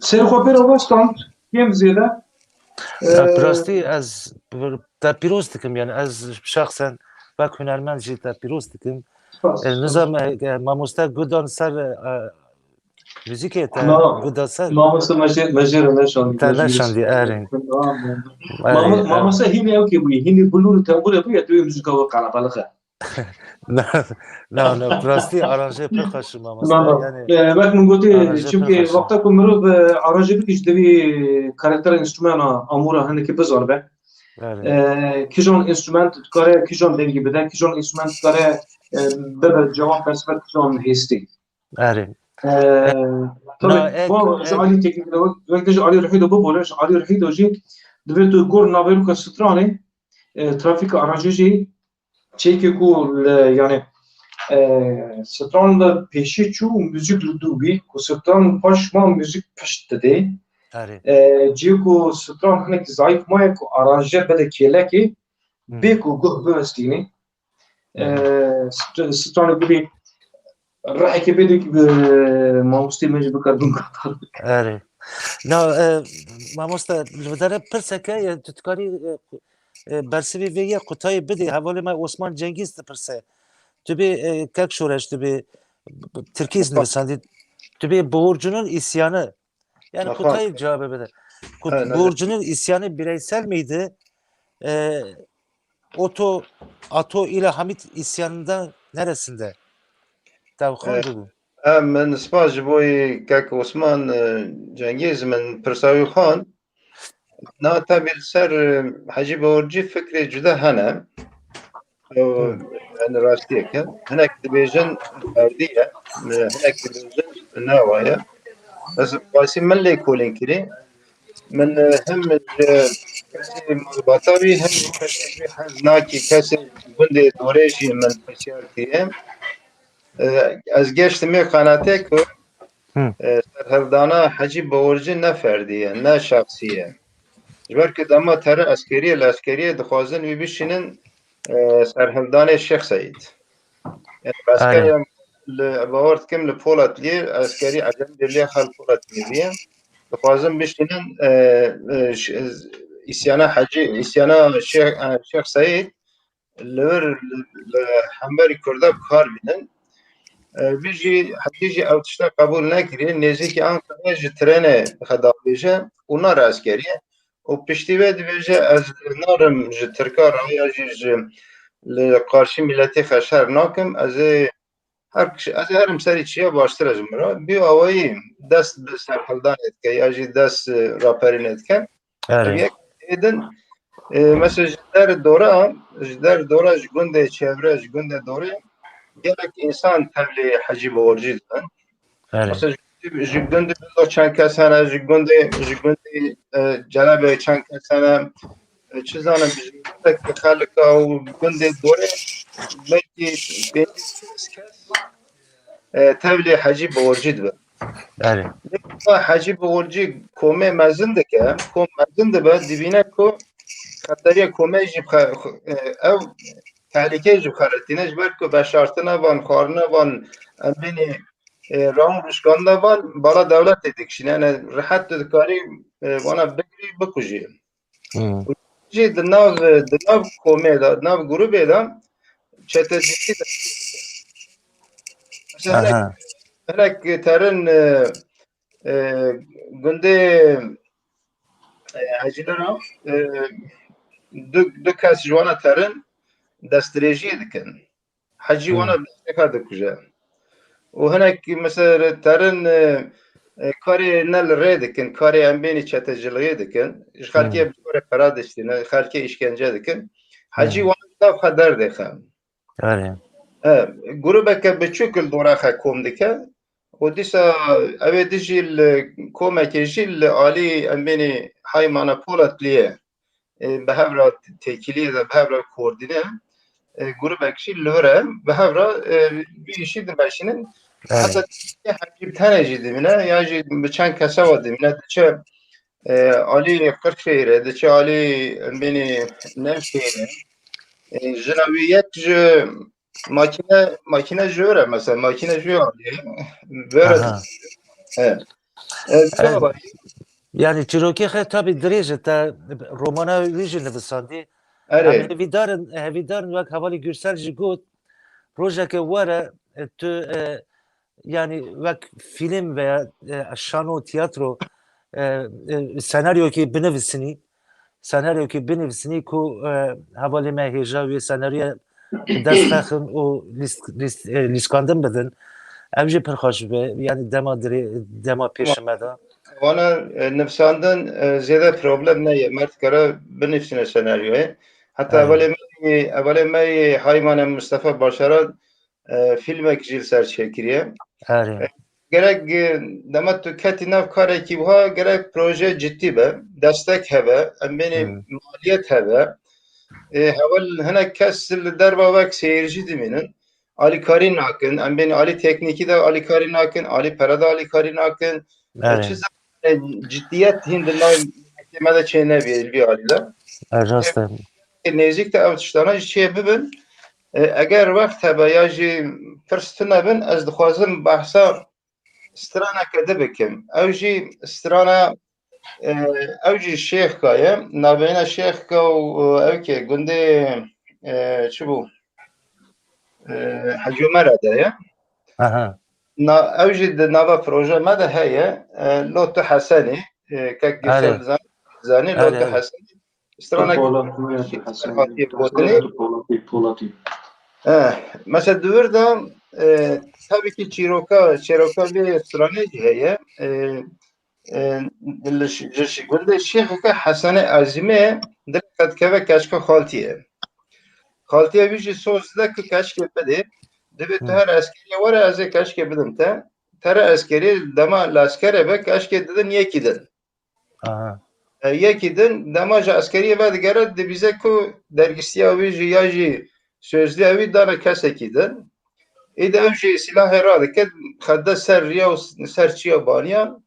serê xwe pêra westand, kêm zêde. Ya, E, bi rastî ez te pîroz dikim, yani ez şexsen wek hunermend jî te pîroz dikim. Spas, E, spas. Nizam, e, e, mamoste gudan ser, e, muzîkê te Ma-, guda ser. Mamoste me jê, me jê re neşandî, Te me jê neşandî, erê. Tamam, tamam. Erê, Mamo-, erê. Mamoste hînî ew kê bûyî, hînî bulûr û tembûrê bûye, tu yê muzîka we qelebalix e. Na, na, na, bi rastî aranje pir xweş e, mamoste. Na, na. Yani, E, wek min gotî, aranje pir çimkî xweş e. wexta ku mirov, e, aranje bikî, ji devî karaktera enstrûmana amûra hinekî bizanibe. Erê. E, kijan enstrûment dikare, kijan dengî bide, kijan enstrûment dikare, e, bibe cewab bersive kijan hêstî. Erê. E, E, tabii, na, e, bu e, ji alî teknîk de, wek, wek de ji alî ruhî de bibore, ji alî ruhî de jî divê tu gor naveroka stranê, e, trafîka aranje jî çêkê ku li, yani, e, stran li pêşî çû û muzîk li dû bî, ku stran paş ma muzîk pişt didê. Erê. E, cihê ku stran hinek zayîf maye ku aranje bide kêlekê, Hmm. bê ku guh biwestînê. Hmm. E, st-, stranê bidê rehekê bidê ku, e, mamostê me jî bikar bin guhdar bike. Erê. Na, e, mamoste, li vê derê pirseke ye, tu dikarî, e, e, bersivê vê yê qutayê bidê, hevalê me Osman Cengiz dipirse. Tu bê, e, kek Şoreş, tu bê, Tirkî Osman. nivîsandî, tu bê Borcunun isyanı. Yani Aha. qutayê cevabê bide. Kut-, He, ne Borcunun isyanı bireysel miydi? E, Oto, Ato ile Hamit isyanında neresinde? Tabii E, kondu bu. Em, min spas ji bo kek Osman, e, Cengiz, min pirsa wî xwend. Na, tabii li ser, e, Hecî Borcî fikrê cuda hene. Ew, Hı. yani rastiyek e. Hinek dibêjin ferdî ye, e, hinek dibêjin newa ye. Ez basî min lêkolîn kirî. Min, e, hem ji kesê malbata wî, hem ji kesê wî hez nakî, kesê gundê dorê jî min pisyar kiriye. E, ez geştimê qenatê ku, Hı. e, serhildana Hecî Bawercî ne ferdî ye, ne şexsî ye. Ji ber ku dema tere eskerî ye, li eskeriyê dixwazin wî bişînin, e, serhildanê Şêx Seîd. Yani, Aynen. eskerê li, bawer dikim li Polat Lîr, eskerî Ecem Birliği xal Polat Lîr ye. Dixwazin bişînin, e, e, ş-, îsyana Hecî, îsyana Şêx, e, Şêx Seîd li vir, li, li hemberî Kurda bi kar bînin. E, vî jî, Hecî jî ew tişta qebûl nekiriye. Nêzîkî Ankarayê ji trênê dixe davêje û nare eskeriyê. Û piştî wê dibêje, ez narim ji Tirka re ya jî ji li qarşî miletê xwe şer nakim. Ez ê her, ez ê herim serî çiya baştir e ji min re. Bî awayî dest bi serhildanê dike ya jî dest, e, raperînê dike. Ev Erê. yek êdin, e, mesela ji der dora, ji der dora, ji gundê çevre, ji gundê dorê gelek însan tevlî Hecî Boğurcî dibin. Erê. Mesela ji, ji gundê Bindo çend kes hene, ji gundê, ji gundê, e, Celebê çend kes hene, e, çi zanim, ji gundek xelika û gundê dorê belkî pêncî kes, e, tevlî Hecî Boğurcî dibin. Erê. Lê Hecî Boğurcî komê mezin dike, kom mezin dibe, dibîne ku xeteriya komê jî bxe-, e, ew tehlîkeyê jî bixeletîne, ji ber ku veşartina van, xwarina van, em bênî, e, rawin rûşkandina van, bala dewletê dikişîne. Yani rehet tu dikarî, e, vana bigirî, bikujî. Hmm. Û jî di nav, di nav komê de, di nav grûbê de çetecîtî de. Mesela hinek, Aha. hinek terin, e, e, gundê, e, Hecîlera, e, du, du kes ji wana terin destdirêjiyê dikin. Hecî Hmm. wana bi destê xwe dikuje. Û hinek, mesela, terin, e, e, karê ne li rê dikin, karê em bênî çeteciliyê dikin. Ji xelkê Hmm. bi karê pera diştîne, xelkê îşkence dikin. Hecî Hmm. wana bi nav xwe derdêxe. Erê. E, grûbeke biçûk li dora xwe kom dike. Û dîsa ew ê di jî li komekê jî li alî em bênî Haymana Polatliye, e, bi hev re têkiliyê de, bi hev re koordîne, e, grûbek jî li vir e, bi hev re, e, vî îşî dimeşînin. Erê. Heta Hecî bi tenê jî dimîne, ya jî bi çend kese ve dimîne, diçe, e, alî Qirxêrê, diçe alî, em bênî Newşehirê. E, jina wî yek ji makîne, makîne ji vir e, mesela, makîne ji wî alî vir e. Aha. Evet. E, Evet. Yani çîrokê xwe tabî dirêj e, te romana wî jî nivisandî. Erê. Em hevîdarin, hevîdarin wek hevalî Gürsel jî got, rojeke were, e, tu, e, yani wek fîlm veya, e, şano, tiyatro, e, e, senaryokê binivisinî, senaryokê binivisinî ku, e, hevalê me hêja wê senaryoya bi dest xwe xin û lîst-, lîst-, e, lîskandin bidin. Ev jî pir xweş be, yani dema dirê, dema pêşime de. Wana, e, nivîsandin, e, zêde problem neye. Mert kare binivîsine senaryoyê. Heta Evet. hevalê me, hevalê me yê Haymane Mustafa Başaran, e, fîlmek jî li ser çêkiriye. Erê. E, gerek, e, dema tu ketî nav karekî wiha, gerek proje cidî be, destek hebe, em bênê Hmm. maliyet hebe. E, heval hinek kes li derva wek seyircî dimînin. Alîkarî nakin, em bênê alî teknîkî de alîkarî nakin, alî pere de alîkarî nakin. E, Evet. çi zane ciddiyet hîn di nav me de çê nebîye li vî alî de. E, rast e. Nêzîk de ew tiştana jî çê bibin. E, eger wext hebe ya jî pirs tune bin, ez dixwazim behsa straneke di bikim. Ew jî strana, e, ew jî Şêxka ye. Navbeyna Şêxka û, e, ew ke gundê, e, çi bû? E, Hecî Omera de ye. Aha. Na, ew jî di nava proje me de heye. E, Lo Tu Hesenî, e, kek Erê. Gürsel zan-, zanî, Lo Erê, Tu erê. Hesenî. Stranek Polat, Polat, Hasan, hatiye Hasan, gotinê. Polat, Polat. Eh, mesela di vir de, eh, tabii ki çîroka, çîroka vê stranê jî heye. Eh, eh, li ş-, ji ş-, gundê Şêxeke Hesenê Ezîmê dilê qedkeve keçka xaltiyê. Xaltiye wî jî soz dide ku keçkê bidê. Divê tu Hı. her eskeriyê were, ez ê keçkê bidim te. Tere eskerî dema li eskerê be, keçkê didin yekî din. Aha. E, yekî din dema ji eskeriyê vedigere, dibîze ku dergistiya wî jî ya jî sözlüya wî dane kesekî din. Îde ew jî silahê radike, xede ser riya û s-, ser çiya baniyan.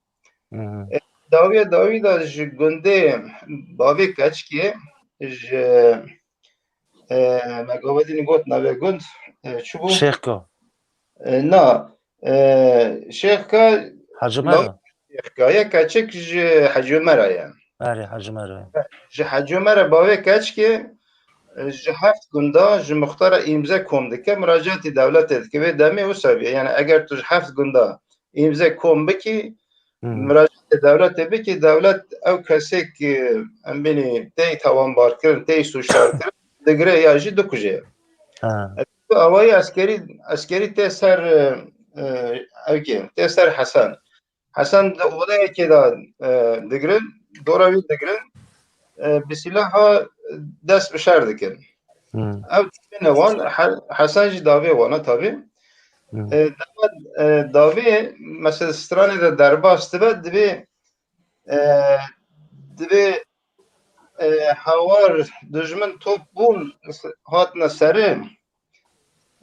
Hı hı. E, dawiya dawî de ji gundê bavê keçikê, ji, e, me gava dînî got navê gund, e, çi bû? Şêxka. E, na, e, Şêxka Hacı Mera. Şêxka ye, keçik ji Hecî Omera ye. Erê, Hacı Mera. Ji Hecî Omera bavê keçikê, ji heft gunda ji muxtara îmze kom dike, muracatî dewletê dike. Vê demê wisa bûye. Yani eger tu ji heft gunda îmze kom bikî, Hmm. muracatê dewletê bikî, dewlet ew kesê ki em bînî tê tawanbarkirin, tê sûcdarkirin, digire ya jî dikuje. Ha. Tu awayî eskerî, eskerî tê ser, e, e, ew kê, tê ser Hesen. Hesen di odeyekê de, e, digirin, dora wî digirin, e, bi sîlaha dest bi şer dikin. Hmm. Ew dibîne wan, He-, Hesen jî davê wan e tabî. Hmm. E, dema, e, davê, mesela stranê de derbas dibe, divê, e, divê, e, hawar dijmin top bûn, hatine serê.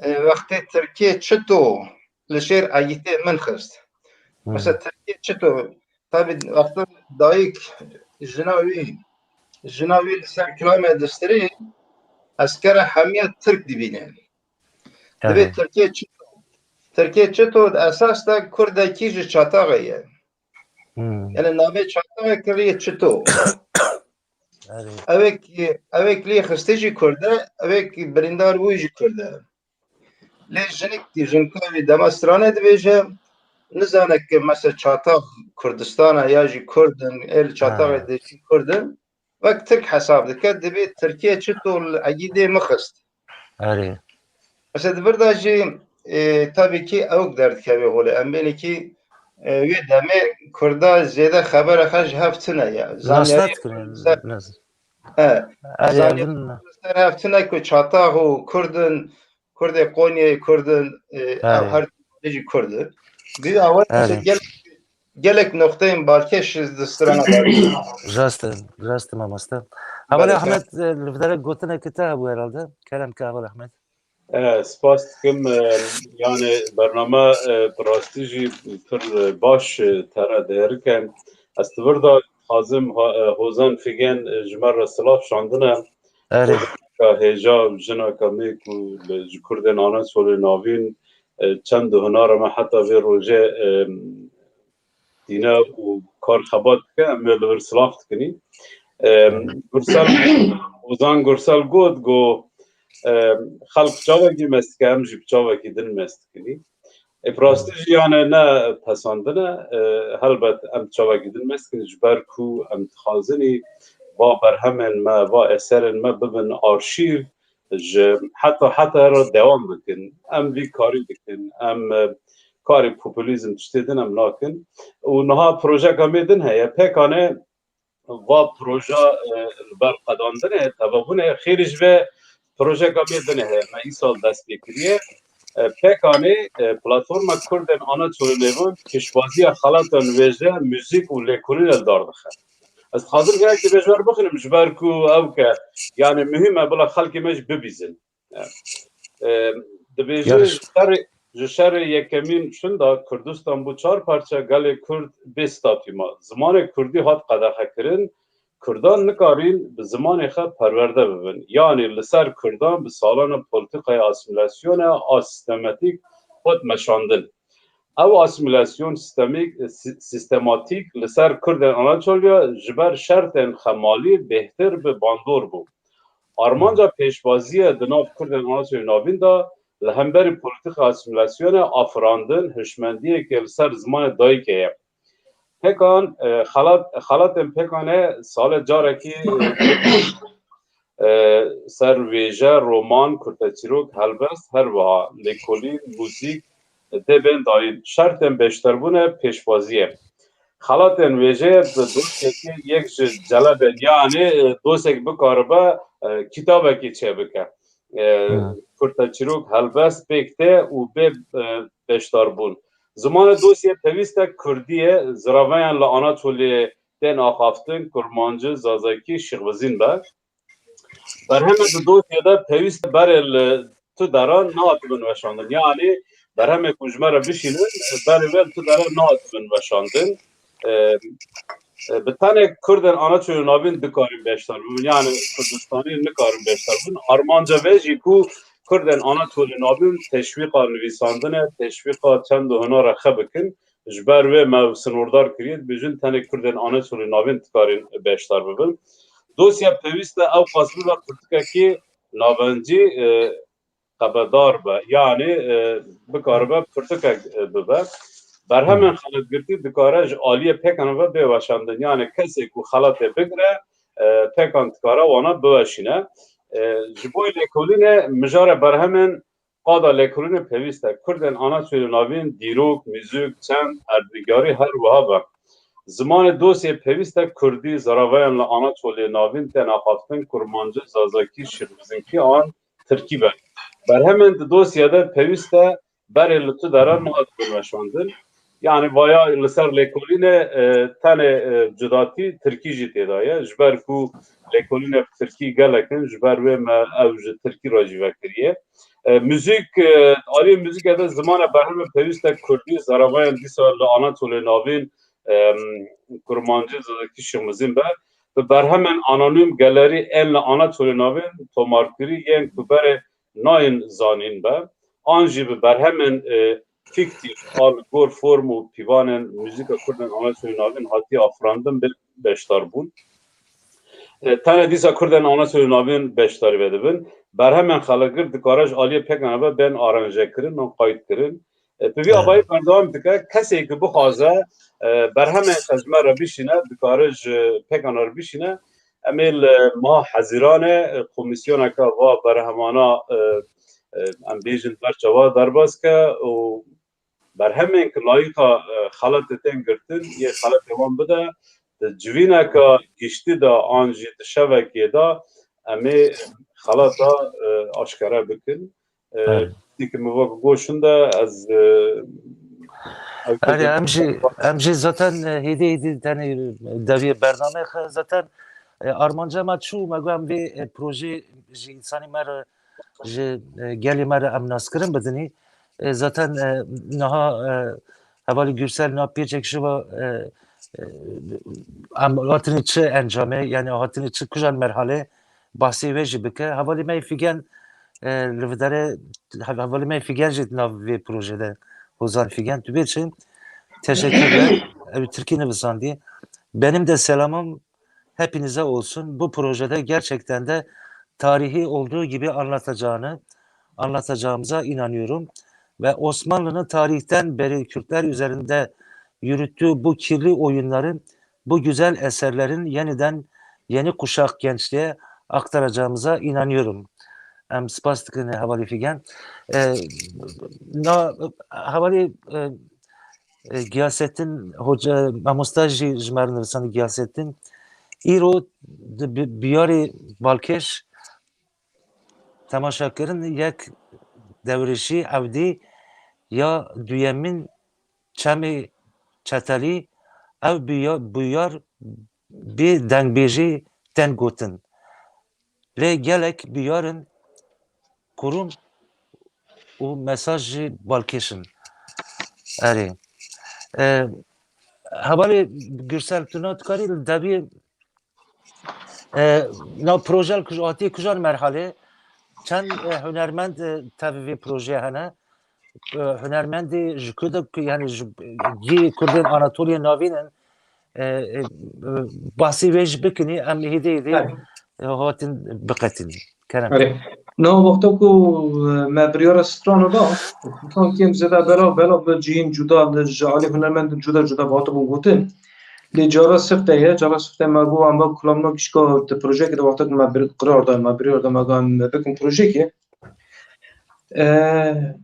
E, wextê Tirkiye çito li jêr egîtê min xist. Hmm. Mesela Tirkiye çito, tabi wexta dayik jina wî, jina wî li ser kilamê distirî, eskera hemiya Tirk dibîne. Divê Evet. Tirkiye çito, Tirkiye çito di esas de Kurdekî ji Çataxê ye. Hmm. Yani navê Çataxê kiriye çito. Evet. Evek, evek lê xistê jî Kurd e, evek birîndar bûyî jî Kurd e. Lê jinik, jinka wî dema stranê dibêje, nizane ki mesela Çatax Kurdistan e ya jî Kurd in, ê li Çataxê Ha. de jî Kurd in. Wek Tirk hesab dike, divê Tirkiye çito li egîdê min xist. Erê. Mesela di vir de jî, e, tabii ki ewk derdikeve holê. Em bênî ki, e, wê demê Kurda zêde xebera xwe ji hev tune ya. Nas Zanyarî net kirin. ser, Nas. he, Erê, zanyarî evin. ser hev tune ku Çatax û Kurd in, Kurdê Konyayê Kurd in, e, ev Erê. her jî Kurd in. Bi awayî Erê. gel-, gelek noqteyên balkêş di strana de. Rast e, rast e mamoste. Hevalê Belê, Ahmet, e, li vî derê gotinekî te hebû herhalde. Kerem ke hevalê Ahmet. E, spas dikim, e, yani bername, e, bi rastî jî pir, e, baş, e, te re diyar dikim. Ez di vir de dixwazim ha-, e, Hozan Figen, e, ji me re silav şandine. Erê. Ka hêja û jinaka me ku li, ji Kurdên Anatolê Navîn, e, çend hunara me heta vê rojê, e, tîne û kar xebat dike, em ê li vir silav dikinî. E, Gursel, Ozan Gursel got, got, e, xelk çavekî mest dike, em jî bi çavekî din mest dikinî. E, bi rastî jî yani ne pesandine, e, helbet em çavekî din mest dikin, ji ber ku em dixwazinî va berhemên me, va eserên me bibin arşîv, ji heta, heta re dewam bikin. Em vî karî dikin. Em, e, karê populîzm tiştê din em nakin. Û niha projeka me din heye. Pêkanê va proja, e, li ber qedandinê, tevabûnê, xêrî ji vê projeka me din heye. Me îsal dest pê kiriye. E, Pêkanê, e, Platforma Kurdên Anatolê Navîn pêşwaziya xelatan wêje, muzîk û lêkolînê li dar dixe. Ez dixwazim gelekî vê ji ber bixwînim, ji ber ku ew ke, yani muhîm e bila xelkê me jî bibîzin. E, dibêje Yarış. ji şerê, ji şerê yekemîn şinda Kurdistan bû çar parça, gelê Kurd bê statû ma. Zimanê Kurdî hat qedexekirin, Kurdan nikarîn bi zimanê xwe perwerde bibin. Yanî li ser Kurdan bi salana polîtîkaya asîmîlasyonê a sîstematîk hat meşandin. Ew asîmîlasyon sîstemîk, sî-, sîstematîk li ser Kurdên Anatoliya ji ber şertên xemalî bêhtir bi bandor bû. Armanca pêşwaziyê di nav Kurdên Anatoliya Navîn de li hemberî polîtîka asîmîlasyonê afirandin hişmendiyeke li ser zimanê dayikê ye. Pêkan, e, xelat, xelatên Pêkanê salê carekî, e, e, ser wêje, roman, kurteçîrok, helbest, her wiha lêkolîn, muzîk, dê bên dayîn. Şertên beşdarbûnê pêşwaziyê. Xelatên wêjeyê bi dosyekê yek ji celebên, yanî, e, dosyek bikaribe, e, kitabekî çêbike. E, Hmm. Kurteçîrok, helbest pêk tê û bê, e, beşdarbûn. Zimanê dosyê pêwîst e kurdî ye, ziraveyan li Anatoliyê tên axaftin, kurmancî, zazakî, şixwizîn be. Berhemê di dosyê de pêwîst e berê li tu deran nehatibin weşandin. Yanî berhemê ku ji me re bişînin, berê wê li tu deran nehatibin weşandin. E, e, bi tenê Kurdên Anatolî Navîn dikarin beşdar bibin. Yanî Kurdistanî nikarin beşdar bibin. Armanca vê jî ku Kurdên Anatolî Navîn teşwîqa nivîsandinê, teşwîqa çend û hunara xwe bikin. Ji ber wê me ew sinordar kiriye, dibêjin tenê Kurdên Anatolî Navîn dikarin beşdar bibin. Dosya pêwîst e ew qas bibe pirtûkekî navencî, e, qebedar be. Yanî, e, bikaribe pirtûkek, e, bibe. Berhemên xeletgirtî dikare ji aliyê pêkan ve bê weşandin. Yanî kesê ku xelatê bigire, e, pêkan dikare wana biweşîne. E, ji bo lêkolînê mijara berhemên qada lêkolînê pêwîst e. Kurdên Anatoliyê Navîn, dîrok, muzîk, çand, erdnîgarî her wiha be. Zimanê dosyê pêwîst e kurdî, zeraveyan li Anatoliyê Navîn tên axaftin, kurmancî, zazakî, şirmizinkî an tirkî be. Berhemên di dosyê de pêwîst e berê li tu deran niha dibin weşandin. Yanî vaya li ser lêkolînê, e, tenê, e, cudatî tirkî jî tê de ye. Ji ber ku lêkolînê bi tirkî gelek in, ji ber wê me ew ji tirkî re jî vekiriye. E, muzîk, e, aliyê muzîkê de zimana berhemên pêwîst e kurdî, zerevayên dîsa li Anatolê Navîn, em, kurmancî, zazakî, şêxmizîn be. Bi berhemên anonîm, galerî ên li Anatolê Navîn tomarkirî yên ku berê nayên zanîn be. An jî bi berhemên, e, fîktîf, a li gor form û pîvanên muzîka kurdên Anatolê Navîn hatiye afirandin, bê beşdar bûn. E, tenê dîsa kurdên Anatolê Navîn beşdarî vedibin. Berhemên xelegir dikare ji aliyê pêkan ve bên aranjekirin û qaydkirin. E, bi vî avayî berdewam dike. Kesê ku bixwaze, e, berhemên xwe ji me re bişîne, dikare ji pêkan re bişîne. Em ê li meha Hezîranê, e, komîsyoneke va berhemana, e, e, em bêjin berçava derbas ke û berhemên ku layîqa, e, xelatê tên girtin, yê xelatê wan bide, di civîneka giştî de an jî di şevekê de em ê xelata, e, aşkere bikin. E, Evet. Tiştê ku min wek goşin de ez, e, ew Erê, têkê em jî, em jî zaten, e, hêdî hêdî tenê dawiyê bername xe zaten, e, armanca me çû, me got em vê, e, projê ji însanê me re, ji, e, gelê me re em naskirin bidinî. E, zaten, e, niha, e, hevalî Gürsel niha pêçek ji va, e, e, em hatinê çi encamê, yani hatinê çi kujan merhalê, bahsê wê jî bike. Hevalê me yê Figen, e, li videre, hev-, hevalê me yê Figen jî di nav vê projede Hozan Figen, tu bê çi? Teşekkürler. Ew tirkî nivisandî. Benim de selamım hepinize olsun. Bu projede gerçekten de tarihi olduğu gibi anlatacağını, anlatacağımıza inanıyorum. Ve Osmanlı'nın tarihten beri Kürtler üzerinde yürüttüğü bu kirli oyunları bu güzel eserlerin yeniden yeni kuşak gençliğe aktaracağımıza inanıyorum. Em spas dikin hevalê Figen. E, na, hevalê, e, e, Giyasettin Hoca, mamosta jî ji me re nivisandî Giyasettin. Îro di bi-, biyarê balkêş temaşakirin yek dewrêşî ewdî ya duyemîn Çemê Çetelî, ew biya-, bûyar bê dengbêjî tên gotin. Lê gelek bûyar in kurûn û mesaj jî balkêş in. Erê. E, hevalê Gürsel, tu na dikarî li devî, e, na proje li kuj-, hatiye kujan merhalê? Çend, e, hunermend, e, tevî vê projeyê hene? E, hunermendê ji ku de, yani ji, e, cî Kurdên Anatoliya Navîn in, e, e, e, bahsê wê jî bikinî, em hêdî hêdî, Tabii. e, hatin biqetinî. Kerem. Erê. Niha wexta ku, e, me biryara strana da, stran kêm zêde bela, bela bi cihên cuda, li, ji alî hunermendên cuda cuda hatibûn gotin. Lê cara sifte ye, cara sifte me got, em ba kulamna gişka di projeyekê de wexta ku me bir-, qirar da, me biryar da, me got, em bikin projeyekê. E,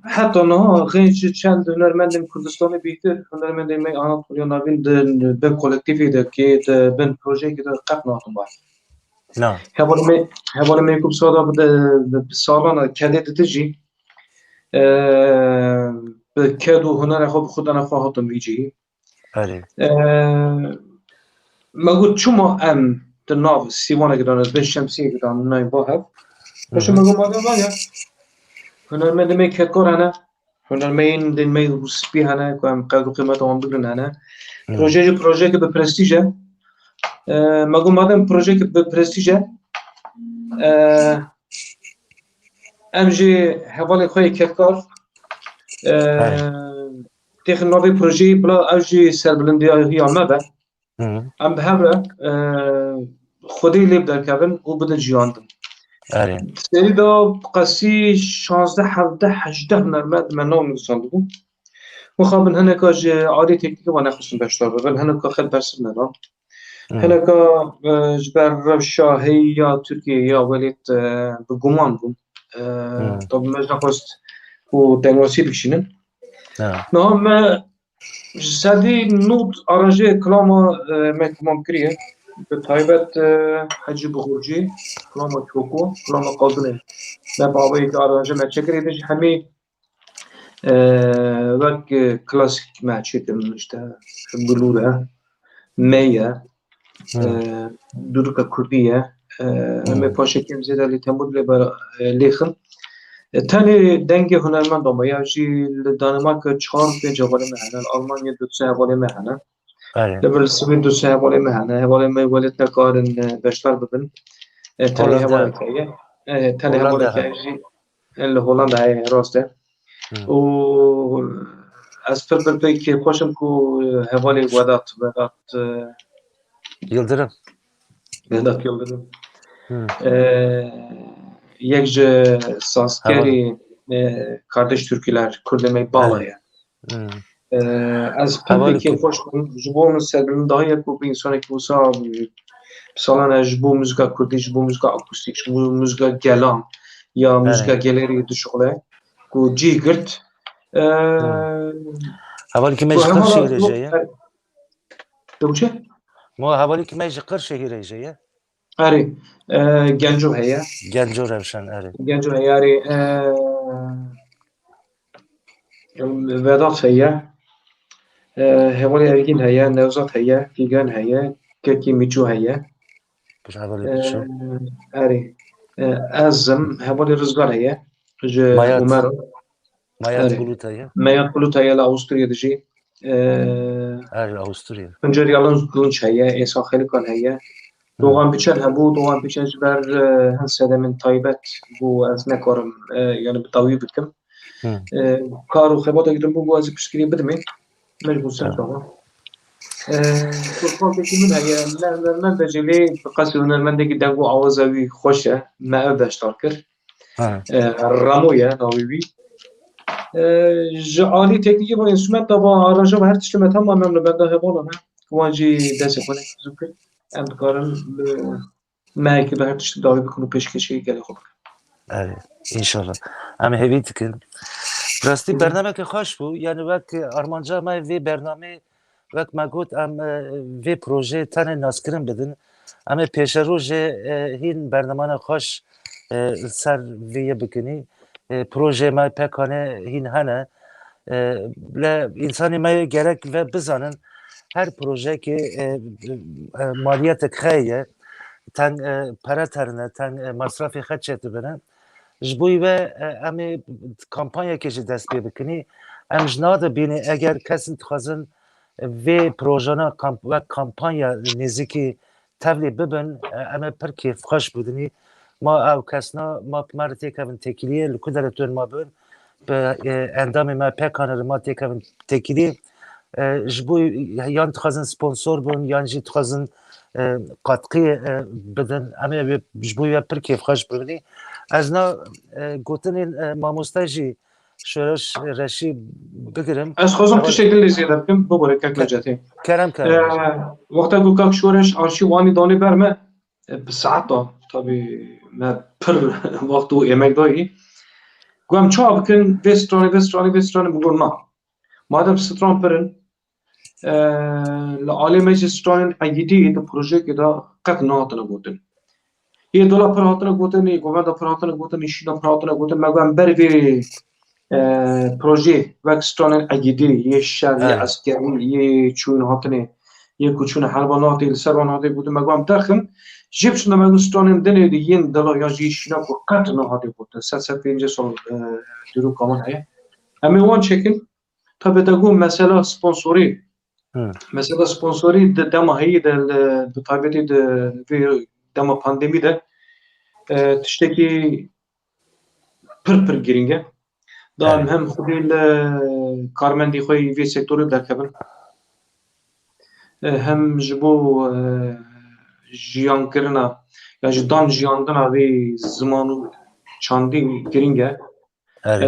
heta niha xênc çend hunermendên Kurdistanê bîtir, hunermendên me Anatoliya Navîn di bin kolektîfê de, kê di bin projeyekê de qet nehatin bar. Na. Hevalê me, hevalê me ku bi sada bi de, bi, bi salana kedê didijî, e, bi ked û hunerê xwe bi xwe dana xwe hatin vî cihî. Erê. E, me got, çima em di nav sîwanekê de, bin şemsiyekê de nayên ba hev? Paşê Hı hı. me got, madem vaya, hunermendê me kedkar hene, hunermendên me û spî hene, ku em qedr û qîmeta wan bigirin hene. Hı. Proje jî projeyeke bi prestîj e. E, me got, madem projeyeke bi prestîj e, e, em jî hevalên xwe yê kedkar, e, Erê. têxin navê projeyê bila ew jî serbilindiya me be. Hı. Em bi hev re, e, xwedî lê bi derkevin û bidin jiyandin. Erê. Serî de qasî şazdeh, hevdeh, hejdeh hunermend me nav nivîsandibû. Mixabin hineka ji alî teknîkî ve nexistin beşdar bibin, hineka xet bersiv nedan. Hmm. Hineka, e, ji ber rewşa heyî ya Tirkiyê ya welêt, e, bi guman bûn. E, Hmm. Tabi me jî nexwest ku derbasî bikişînin. Ha. Niha me ji sedî nod aranjê kilama, e, me temam kiriye. Bi taybet, e, Hecî Bixurcî, kilama Çoko, kilama Qazûnê. Me bi awayekî aranje me çêkiriye, de jî hemî, e, wek, e, klasîk me çêdikin, işte, bilûr e, mey e, Hmm. e, dûrika kurdî ye. E, em ê Hmm. paşekê em zêde lê tembûr lê ber-, e, lêxin. E, tenê dengê hunermenda me ya jî li Danimarka çar pênc hevalê me hene, li Almanya du sê hevalê me hene. Erê. Li vir li Swêd du sê hevalê me hene. Hevalê me welêt nekarin, e, beşdar bibin. E, tenê Holanda. Hevalek heye. E, tenê Holanda hevalek heye. Heye jî, e, li Holanda heye, rast e. Hmm. Û ez pir pir pê kêfxweş im ku, e, hevalê Vedat, Vedat, e, Yildirim. Vedat Yildirim. Hmm. E, yek ji sazkerî, e, Kardeş Türküler, Kurdê me bala ye. Hmm. E, ez pir Hevalê pê kêfxweş bûm. Ji bo min serbilind daye ku bi însanekî wisa, e, bi salan e ji bo muzika kurdî, ji bo muzika akustîk, ji bo muzika gelan ya muzika Erê. Gelêrî dişuxile ku cî girt. E, Hmm. Hevalekî me ji Qirşê re jî ye. Tu çi? Ma hevalekî me ji Qirşê re jî ye. Erê, e, Genco heye. Genco Rewşen, erê. Genco heye, erê. E, Vedat heye. E, hevalê Ergîn heye, Nevzat heye, Fîgen heye, Kekî Mîçû heye. Piş hevalê E, Mîçû. Erê. E, ez im, hevalê Rizgar heye. Ji Mayat. Umer. Mayat Erê. Bulut heye. Mayat Bulut heye, li Avusturyayê dijî. E, Erê, Avusturya. Tuncer Yalın Kılınç heye, Êsa Xelikan heye. Hmm. Doğan Biçel hebû, Doğan Biçel ji ber, e, hin sedemên taybet bû, ez nekarim, e, yani bi dawî bikim. Hmm. E, kar û xebata girin bû, bû ez ê piştgiriyê bidimê. Mecbûr ser Tamam. çawa. E, Kurpakekî min heye, ne hunermend e jî lê bi qasî hunermendekî deng û awaza wî xweş e, me ew beşdar kir. Ha. E, Ramo ye navê wî. E, ji alî teknîkê ve, înstrumenta ve, aranja ve, her tiştê me tamam em li benda hevalan e. Wan jî destê xwe ne zû kir. Em dikarin bi mehekê de her tiştî dawî bikin û pêşkêşî gelê xwe bikin. Evet, inşallah. Em hêvî dikin. Rastî Hı. bernameke xweş bû. Yani wek armanca me vê bernamê Wek me got, em, e, vê projeyê tenê naskirin bidin. Em ê pêşerojê, e, hîn bernamana xweş, e, li ser vê yê bikinî. E, projeyê me pekane hîn hene. E, le însanê me gerek ve bizanin, her projeyekê, e, e, maliyetek xwe ye. Teng, e, pere terine, teng, e, masrafê xwe çêdibine. Ji bo wê, e, em ê kampanyekê jî dest pê bikinî. Em ji nava de bînê, eger kesin dixwazin vê projana kamp-, wek kampanya nêzîkî tevlî bibin, e, em ê pir kêfxweş bidinî. Ma ew kesna, ma bi me re têkevin têkiliyê, li ku dere tun ma bibin, bi, e, endamê me pekane re ma têkevin têkiliyê. E, ji bo yan dixwazin sponsor bin, yan jî dixwazin, e, katkiyê, e, bidin. Em ê wê, ji bo wê pir kêfxweş bibinî. Ez na, e, gotinên, e, mamoste jî Şoreş Reşî bigirim. Ez xwezim Ewa- tiştek din lê zêde bikim, bibore kek Ke- Necatî. Kerem, kerem. Ee, wexta ku kak Şoreş arşîv anî danî ber me, e, bi saeta, tabî me pir wext û emek dayî. Ku em çawa bikin, vê stranê, vê stranê, vê stranê, min got na. Madem stran pir in, e, li alê me jî stranên egîdî di projeyekê de qet nehatine gotin. Yê dola pir hatine gotin, yê govenda pir hatine gotin, yê şîna pir hatine gotin. Me got em ber vê, e, projeyê wek stranên egîdî, yê şer, yê Evet. eskerî, yê çûn hatinê, yê ku çûne herba nehatê, li ser van hatê gotin, me got em derxin. Jê biçûn de me got stranên dinê de yên dila ya jî şîna ku qet nehatê gotin. Sed, sed pêncî sal, e, dûr û kawan heye. Em ê wan çêkin. Tabi te got mesela sponsorî. Hı. Mesela sponsorî di dema heyî de, li, bi taybetî di vê dema pandemî de, e, tiştekî pir pir girîng e. Da em Evet. hem xwedî li karmendî xwe yî vê sektorê derkevin. E, hem ji bo, e, jiyankirina Ya ji dan jiyandina vê ziman û çandî girîng e. Erê.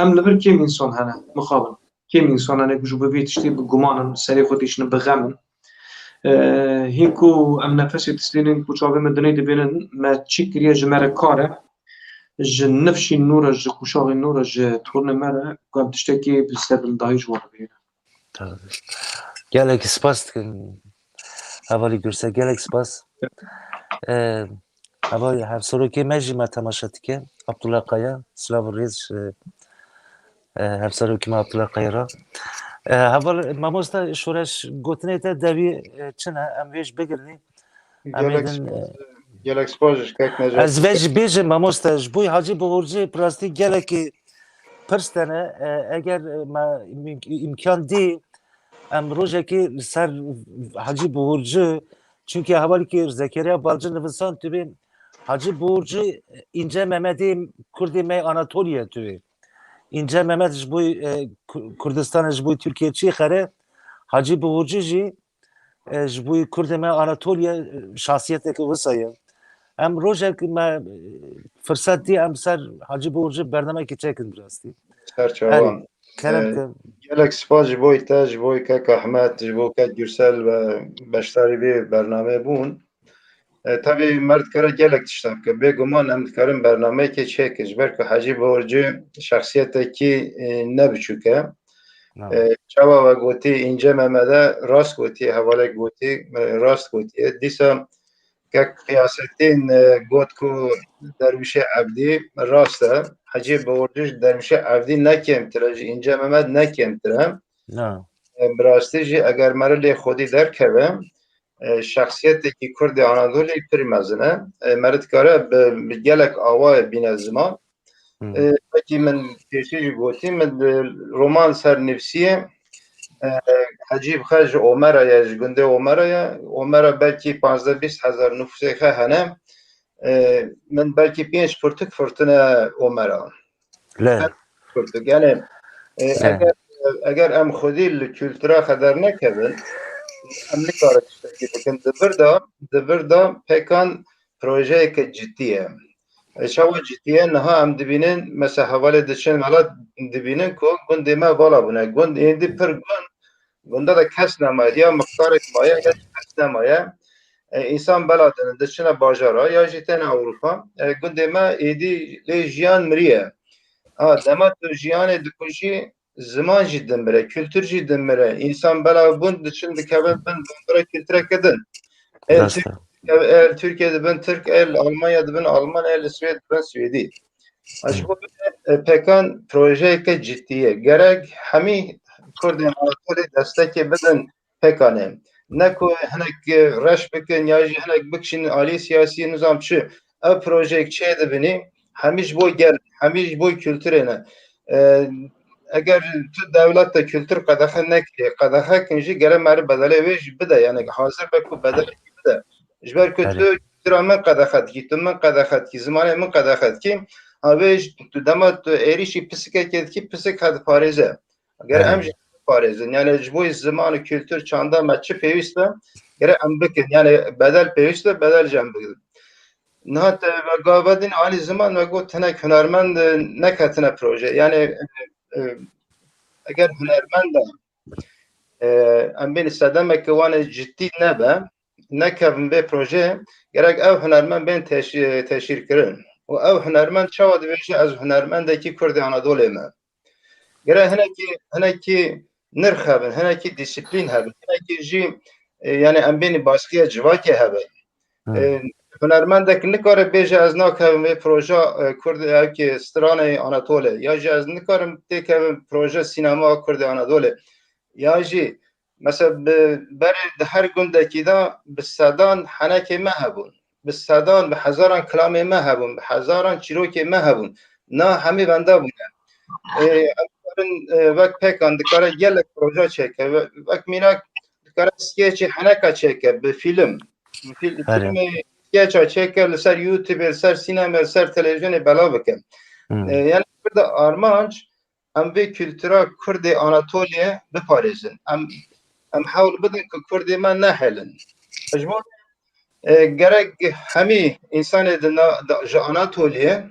Em li vir kêm însan hene, mixabin. Kêm însan hene ku ji bo vê tiştê bi guman in, serê xwe dişînin, bi xem in. Hîn ku em nefesê distênin ku çavê me dinê dibênin, me çi kiriye ji me re kar e. Ji nifşî nû re, ji quşaxê nû re, ji tornê me re, ku em tiştekî bi serbildahî ji wan re bihêne. Tabii. Gelek spas dikim. Hevalî Gürsel, gelek spas. Ee, hevalî hevserokê me jî me temaşe dike. Abdullah Kaya, silav û rêz ji, e, hevserokê me Abdullah Kaya re. E, heval mamoste Şoreş, gotinê te dewî, e, çi ne? Em vê ji bigirinî. Em ê Gelek din, spas, e, gelek spas ji kek Necat. Ez vê jî bêjim, mamoste, ji bo Hacî Buhurcî bi rastî gelekî pirs tene, e, eger me îmk-, îmkan dî, em rojekê li ser Hacî Buhurcî, çunkî hevalkî Zekeriya Balcı nivîsan tubê, Hacî Buhurcî, Înce Mehmedê Kurdê me Anatoliye tubê. Înce Mehmed ji bo, e, Ku-, Kurdistanê ji bo Tirkiye çi xere, Hacî Buhurcî jî, e, ji bo Kurdê me Anatoliye, e, şahsiyeteke wisa ye. Em rojek me, e, firset dî em ser Hacî Buhurcî bernamekî çekin bi rastî. Ser çavan. Erê, kerem, e, ke. Gelek spas ji bo te, ji bo kek Ahmet, ji bo kek Gürsel ve beşdarî vê bernameyê bûn. E, tabî me dikare gelek tişta bike. Bêguman em dikarin bernameyekê çêkin. Ji ber ku Hecî Borcî şexsiyetekî, e, ne biçûk e. E, çawa we gotî Înce Mehmede rast gotî, hevalek gotî, e, rast gotiye. Dîsa kek Qiyasettin, e, got ku Derwişê Evdî rast e. Hecî Borcî ji Derwişê Evdî ne kêmtir e, ji Înce Mehmed ne kêmtir e. E, bi rastî jî eger meriv lê xwedî derkeve, e, şexsiyetekî Kurdê Anadolî pir mezin e. E, meriv dikare bi, bi gelek awayê bîne ziman. E, wekî min pêşî jî gotî, min di roman ser nivîsiye, e, Hecî bi xwe ji Omera ye, ji gundê Omera ye. Omera belkî panzdeh bîst hezar nifûsê xwe hene. E, min belkî pênc pirtûk firtine Omera. Lê. Pirtûk. Yani, e, eger, eger em xwedî li kultura xwe dernekevin, em nikarin tiştekî bikin. Di vir de, di vir de Pekan projeyeke cidî ye. E, çawa cidî ye? Niha em dibînin, mesela hevalê diçin mala dibînin ku gundê me vala bûne. Gund êdî pir gund, gunda de kes nemaye, ya miqdarek maye ya kes nemaye. E, însan bela dinin, diçine bajara, ya jî têne Ewropa. E, gundê me êdî lê jiyan miriye. Ha, dema tu jiyanê dikujî, ziman jî dimire, kultur jî dimire. Însan bela bûn diçin dikevin bin, binbira kultureke din. El Rast e. Tirk-, el Tirkiye dibin Tirk, el Almanya dibin Alman, el Swêd dibin Swêdî. Ha, ji bo vê, e, Pekan projeyeke cidî ye. Gerek hemî Kurdên Anatolî destekê bidin Pekanê. Ne ku hinek, e, reş bikin ya jî hinek bikişînin alî siyasî nizam çi. Ev projeyek çê dibinî, hemî ji bo gel, hemî ji bo kulturê ne. E, eger tu dewlet de kultur qedexe nekiriye, qedexe kin jî gere meriv bedelê wê jî bide, yani hazir be ku bedelekî bide. Ji ber ku Erê. Tu kultura min qedexe dikî, tu min qedexe dikî, zimanê min qedexe dikî, ha wê jî tu dema tu êrîşî pisikekê dikî, pisik he diparêze. Gere em Erê. Jî parêzin. Yani ji bo ziman û kultur çanda me çi pêwîst be, gere em bikin. Yani bedel pêwîst be, bedel jî em bikin. Niha te ve gava din alî ziman ve got hinek hunermend, e, neketine proje. Yani, e, e, eger hunermend e, e, em bên sedemeke wan ê cidî nebe, nekevin vê projeyê, gerek ev hunermend bên teşî-, teşhîrkirin. Û ev hunermend çawa dibêje ez hunermendekî Kurdê Anadolê me? Gere hinekî, hinekî nirx hebin, hinekî disiplîn hebin, hinekî jî, e, yani em bênî baskiya civakê hebin. Hı. E, hunermendek nikare bêje ez nakevim vê proja, e, Kurd, e, ki stranê Anatolê. Ya jî ez nikarim têkevim proje sînema Kurdê Anatolê. Ya jî mesela bi berê di her gundekî de bi sedan henekê me hebûn. Bi sedan, bi hezaran kilamê me hebûn, bi hezaran çîrokê me hebûn. Na hemî wenda bûne. Ê, em dikarin, e, wek Pekan dikare gelek proje çêke. We-, wek mînak dikare skeçê heneka çêke, bi fîlm. Fîl-, Erê. Fîlmê skeça çêke li ser YouTube, li ser sînema, li ser televîzyonê belav bike. Hmm. E, yani burada armanc em vê kultura Kurdê Anatoliye biparêzin. Em, em hewl bidin ku Kurdê me nehêlin. Ji bo E, gerek hemî însanê di na-, da-, ji Anatoliyê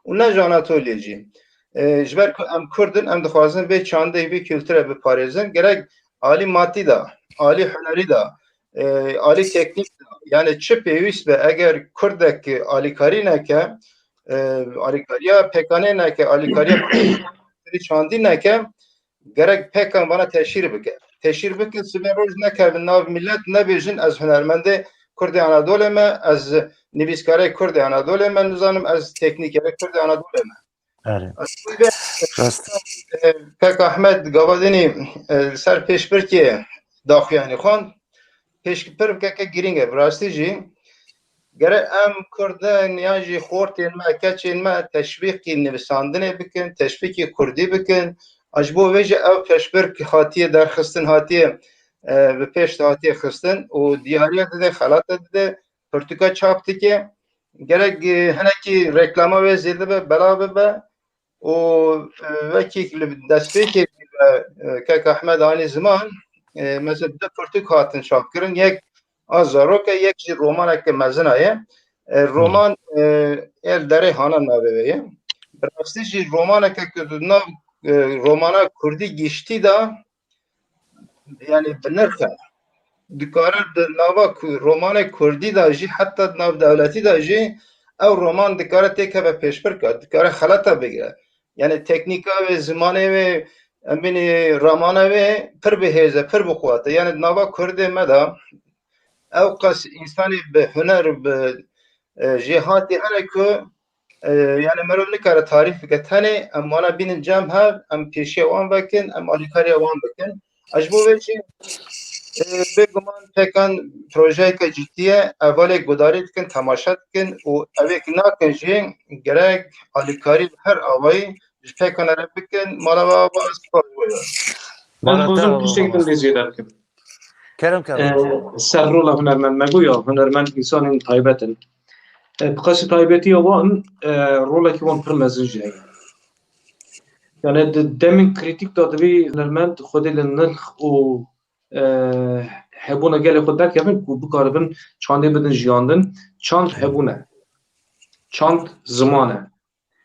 û ne ji Anatoliyê jî. E, ji ber ku em Kurd in, em dixwazin vê çandê, vê kulturê biparêzin. Gerek alî madî de, alî hunerî de, e, alî teknîk de, yani çi pêwîst be, eger Kurdek alîkarî neke, e, alîkariya P K K'ê neke, alîkariya çandî neke, gerek P K K vana teşhîr bike. Teşhîr bikin, sibê roj nekevin nav millet, nebêjin ez hunermendê Kurdê Anadolê me, ez nivîskarê Kurdê Anadolê me, nizanim ez teknîkerê Kurdê Anadolê me. Erê. Ez Rast. e, Kek Ahmed Gavadinî, e, ser pêşbirkê daxuyanî xwe. Pêşbirkeke girîng e, bi rastî jî. Gere em Kurdên yan jî xortên me, keçên me teşwîqî nivîsandinê bikin, teşwîqî Kurdî bikin. A ji bo vê jî ev pêşbirk hatiye derxistin, hatiye, e, bi pêş de hatiye xistin û diyariya dide, xelata dide, pirtûka çap dike. Gerek, e, hinekî reklama wê zêde be, belav bibe û, e, wekî li destpêkê, e, Kek Ahmed anî ziman, e, mesela du pirtûk hatin çapkirin. Yek a zarok e, yek jî romaneke mezin a ye. E, roman, e, El Derê Hanan navê wê ye. Bi rastî jî romaneke ku di nav, e, romana kurdî giştî de, yani bi nirx e. Dikare di nava ku-, romanê kurdî de jî, heta di nav dewletî de jî ew roman dikare têkeve pêşbirka, dikare xelata bigire. Yani teknîka wê, zimanê wê, em bînî ramana wê pir bi hêz e, pir bi quwet e. Yani di nava Kurdê me de ew qas însanî bi huner, bi, e, jêhatî hene ku, e, yani mirov nikare tarîf bike. Tenê em wana bînin cem hev, em pêşiya wan vekin, em alîkariya wan bikin. Ez ji bo vê jî, e, bêguman P K K'an projeyeke cidî ye. Ev alê gudarî dikin, temaşe dikin û ew ê ki nakin jî gerek alîkarî bi her awayî ji P K K'an re bikin. Mala we ava, ez spas bû. Ez Mala dixwazim te tiştek ava. Din lê zêde bikim. Kerem, kerem. E, ser rola hunermend me goya, hunermend însanên taybet in. E, bi qasî taybetiya wan, e, rolekî wan pir mezin jî heye. Yani di demên krîtîk de divê hunermend xwedê li nirx û, e, hebûna gelê xwe derkevin ku bikaribin çandê bidin jiyandin. Çand hebûn e. Çand ziman e.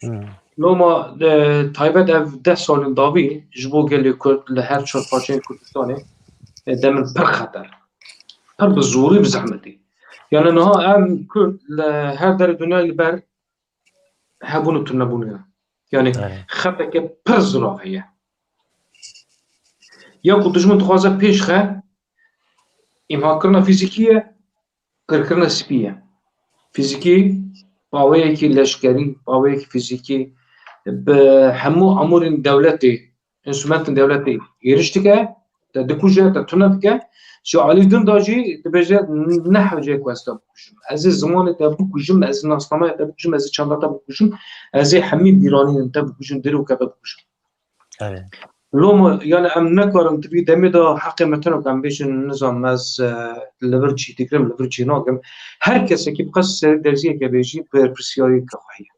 Hmm. Loma, e, taybet ev deh salên dawî ji bo gelê Kurd li her çar parçeyên Kurdistanê, e, demin pir xeter. Pir bi zorî, bi zehmetî. Yani niha em Kurd li her derê dinyayê li ber hebûn û tunebûnê ne. Yani Evet. xeteke pir zirav heye. Ya ku dijmin dixwaze pêş xe, îmhakirina fîzîkî ye, qirkirina spî ye. Fîzîkî, bi awayekî leşkerî, bi awayekî fîzîkî, bi hemû amûrên dewletê, înstrumentên dewletê êriş dike, te dikuje, te tune dike. Ji alî din de jî dibêje, ne hewce ku ez te bikujim. Ez ê zimanê te bikujim, ez ê nasnameya te bikujim, ez ê çanda te bikujim, ez ê hemî bîranînên te bikujim, dîroka te bikujim. Evet. Loma, yani em nekarin di vî demê de heqê me tenok em bêjin, nizam ez, e, li vir çî digirim, li vir çî nakim. Her kesekî bi qas serê derziyeke bêjî berpirsiyariyeke xwe heye.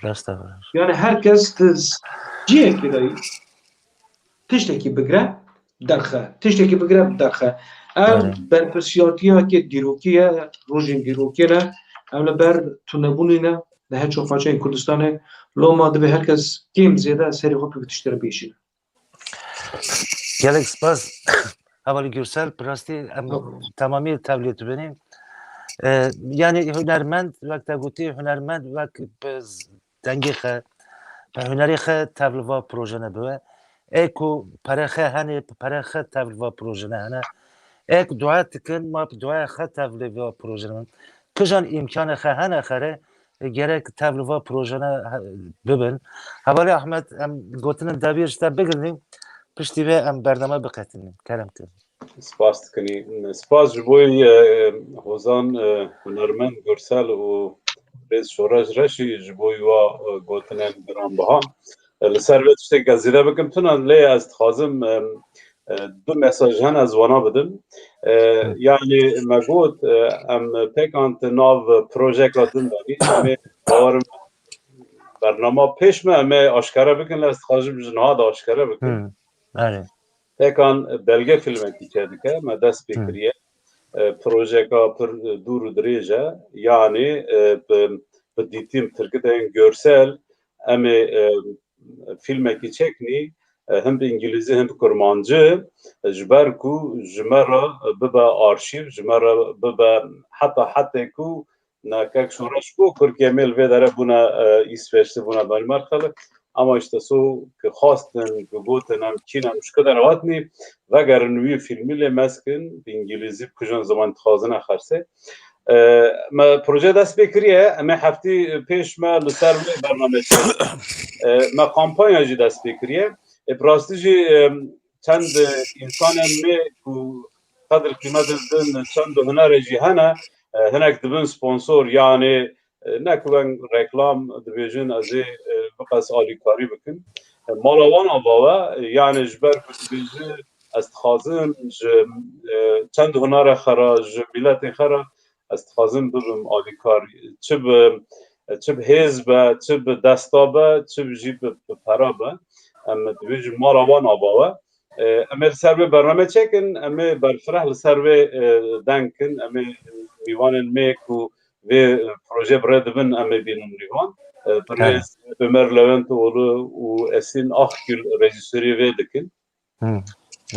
Rast e. Yani her kes di cihekî de tiştekî bigire derxe. Tiştekî bigire derxe. Ev Evet. berpirsiyariyeke dîrokî ye, rojên dîrokî ne. Em li ber tunebûnê ne. Li her çar parçeyên Kurdistanê loma divê her kes kêm zêde serê xwe bi tiştê re bêşîne. Gelek spas. Hevalî Gürsel, bi rastî em Yok. temamî tevlê tu binî. E, yani hunermend, wek te gotî, hunermend wek bi z-, dengê xe, bi hunerê xe tevliva projene bibe. Ê ku perê xe hene, bi perê xe tevliva projene hene. Ê ku dua dikin, ma bi duaya xe tevliva projene bin. Kijan îmkanê xe hene xere, gerek tevliva projene he-, bibin. Hevalê Ahmet, em gotinên dawî ji te bigirîn, piştî vê em bername biqetinîn. Kerem kir. Spas dikinî. Spas ji bo, e, Hozan, e, hunermend Gursel û Rêz Şoreş Reşî ji bo wa, e, gotinên giranbiha. E, li ser vê tiştek ez zêde bikim tune, lê ez dixwazim, e, e, du mesaj hene ez wana bidim. E, Hı. yani me got, e, em pêkan di nav projeka din de bî, em ê bawerim bernama pêş me, em ê aşkere bikin, lê ez dixwazim ji niha de aşkere bikim. Hı. Erê. Pêkan belge filmekî çêdike, me dest pê Hı. kiriye. e, projeka pir, e, dûr û dirêj e. Yanî, e, bi, bi dîtin, tirkitên görsel em ê, e, fîlmekî çeknî, e, him bi îngilîzî him bi kurmancî, e, ji ber ku ji me re bibe arşîv, ji me re bibe heta hetê ku ne kek şoreş ku Kurkiye mê li vê dere bûne, e, Îsveçli, bûne Danimarkalı. Ama işte so ki xwestin, ki gotin em çîn em ji ku derhatnî, vegerin wî fîlmî lê mezkin, bi îngilîzî bi kujin ziman dixwazine xersê. E, me proje dest pê kiriye, em ê heftî pêş me li ser wê bername çêbike. E, me kampanya jî dest pê kiriye. E, bi rastî jî, e, çend, e, însanên me ku qedir qîmet didin, çend hunerê jî hene, e, hinek dibin sponsor, yanî, e, ne ku weng reklam dibêjin, ez ê, e, biqas alîkarî bikim. E, mala wan ava we, e, yanî ji ber ku dibêji, ez dixwazim ji, e, çend hunera xwe re, ji miletê xwe re, ez dixwazim bibim alîkar. Çi bi, çi bi hêz be, çi bi desta be, çi jî bi, bi pera be. Em dibêjin mala wan ava we. E, em ê li ser vê bername çêkin, em ê berfireh li ser vê, e, deng kin, em ê mîvanên me ku vê, e, proje bi rê dibin, em ê bînin mîvan. E, bi rêz Ömer Leventoglu û Esin Akgül rejîsorî vê dikin. Hmm.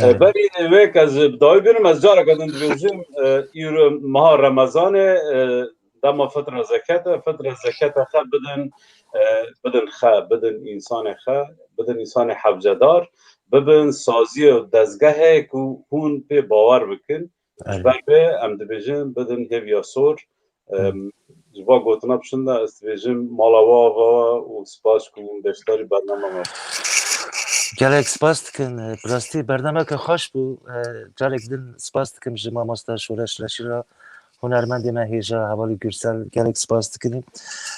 E, berî wê ke ez bi dawî bînim, ez careke din dibêjim, e, îro meha Remezanê, e, dema fitra zekete, fitra zekete xe bidin, e, bidin xe, bidin însanê xe, bidin însanê hevcedar, bibin saziyê û dezgehê ku hûn pê bawer bikin. Ji ber vê em dibêjin bidin hêviya sor. Em, ji va gotina pişin de ez dibêjim mala we ava û spas ku hûn beşdarî bername me. Gelek spas dikim. E, bi rastî bernameke xweş bû. E, carek din spas dikim ji mamoste Şoreş Reşî re, hunermendê me hêja, hevalî Gürsel, gelek spas dikim.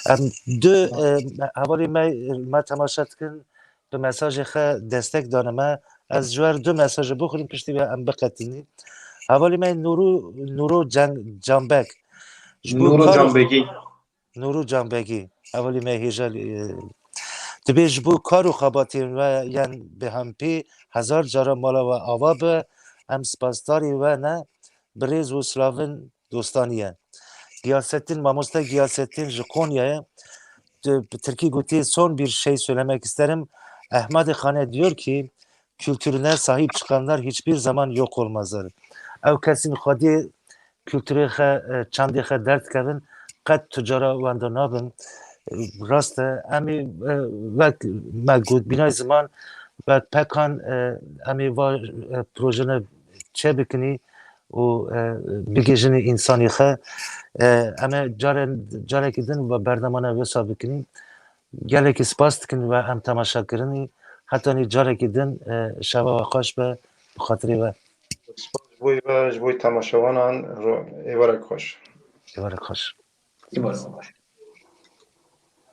Em du, e, hevalî me, me temaşe dikin, bi mesajê xe destek dane me. Ez ji wer du mesajê bixwînim, piştî ve em biqetinî. Hevalî me Nûrû, Nûrû Can-, Canbek. Ji bo Nûrû kar û Canbegî. Nûrû Canbegî. Hevalî me hêja, e, dibê ji bo kar û xebatên we yên bêhempî hezar cara mala we ava be. Em spasdarî we ne. Bi rêz û silavin dostanî ye. Giyasettin, mamoste Giyasettin ji Konya'ya, bi tirkî gotiye, son bir şey söylemek isterim. Ahmadi Khane diyor ki, kültürüne sahip çıkanlar hiçbir zaman yok olmazlar. Ew kesên xwediyê kulturê xe, e, çandê xe derdikevin, qet tu cara wenda nabin. E, rast e, em ê, e, wek me got, bînay ziman, wek pekan, e, em ê va, e, projene çêbikinî û, e, bigihîjinî însanî xe. E, em ê care-, carekî din ve bernamane wisa bikinî. Gelekî spas dikin ve em temaşa kirinî. Hetanî carekî din, e, şeva we xweş be, bi xatirê we. Spas ji bo we, ji bo temaşevanan, ro-, êvarek xweş. Êvarek xweş. Êvarek xweş.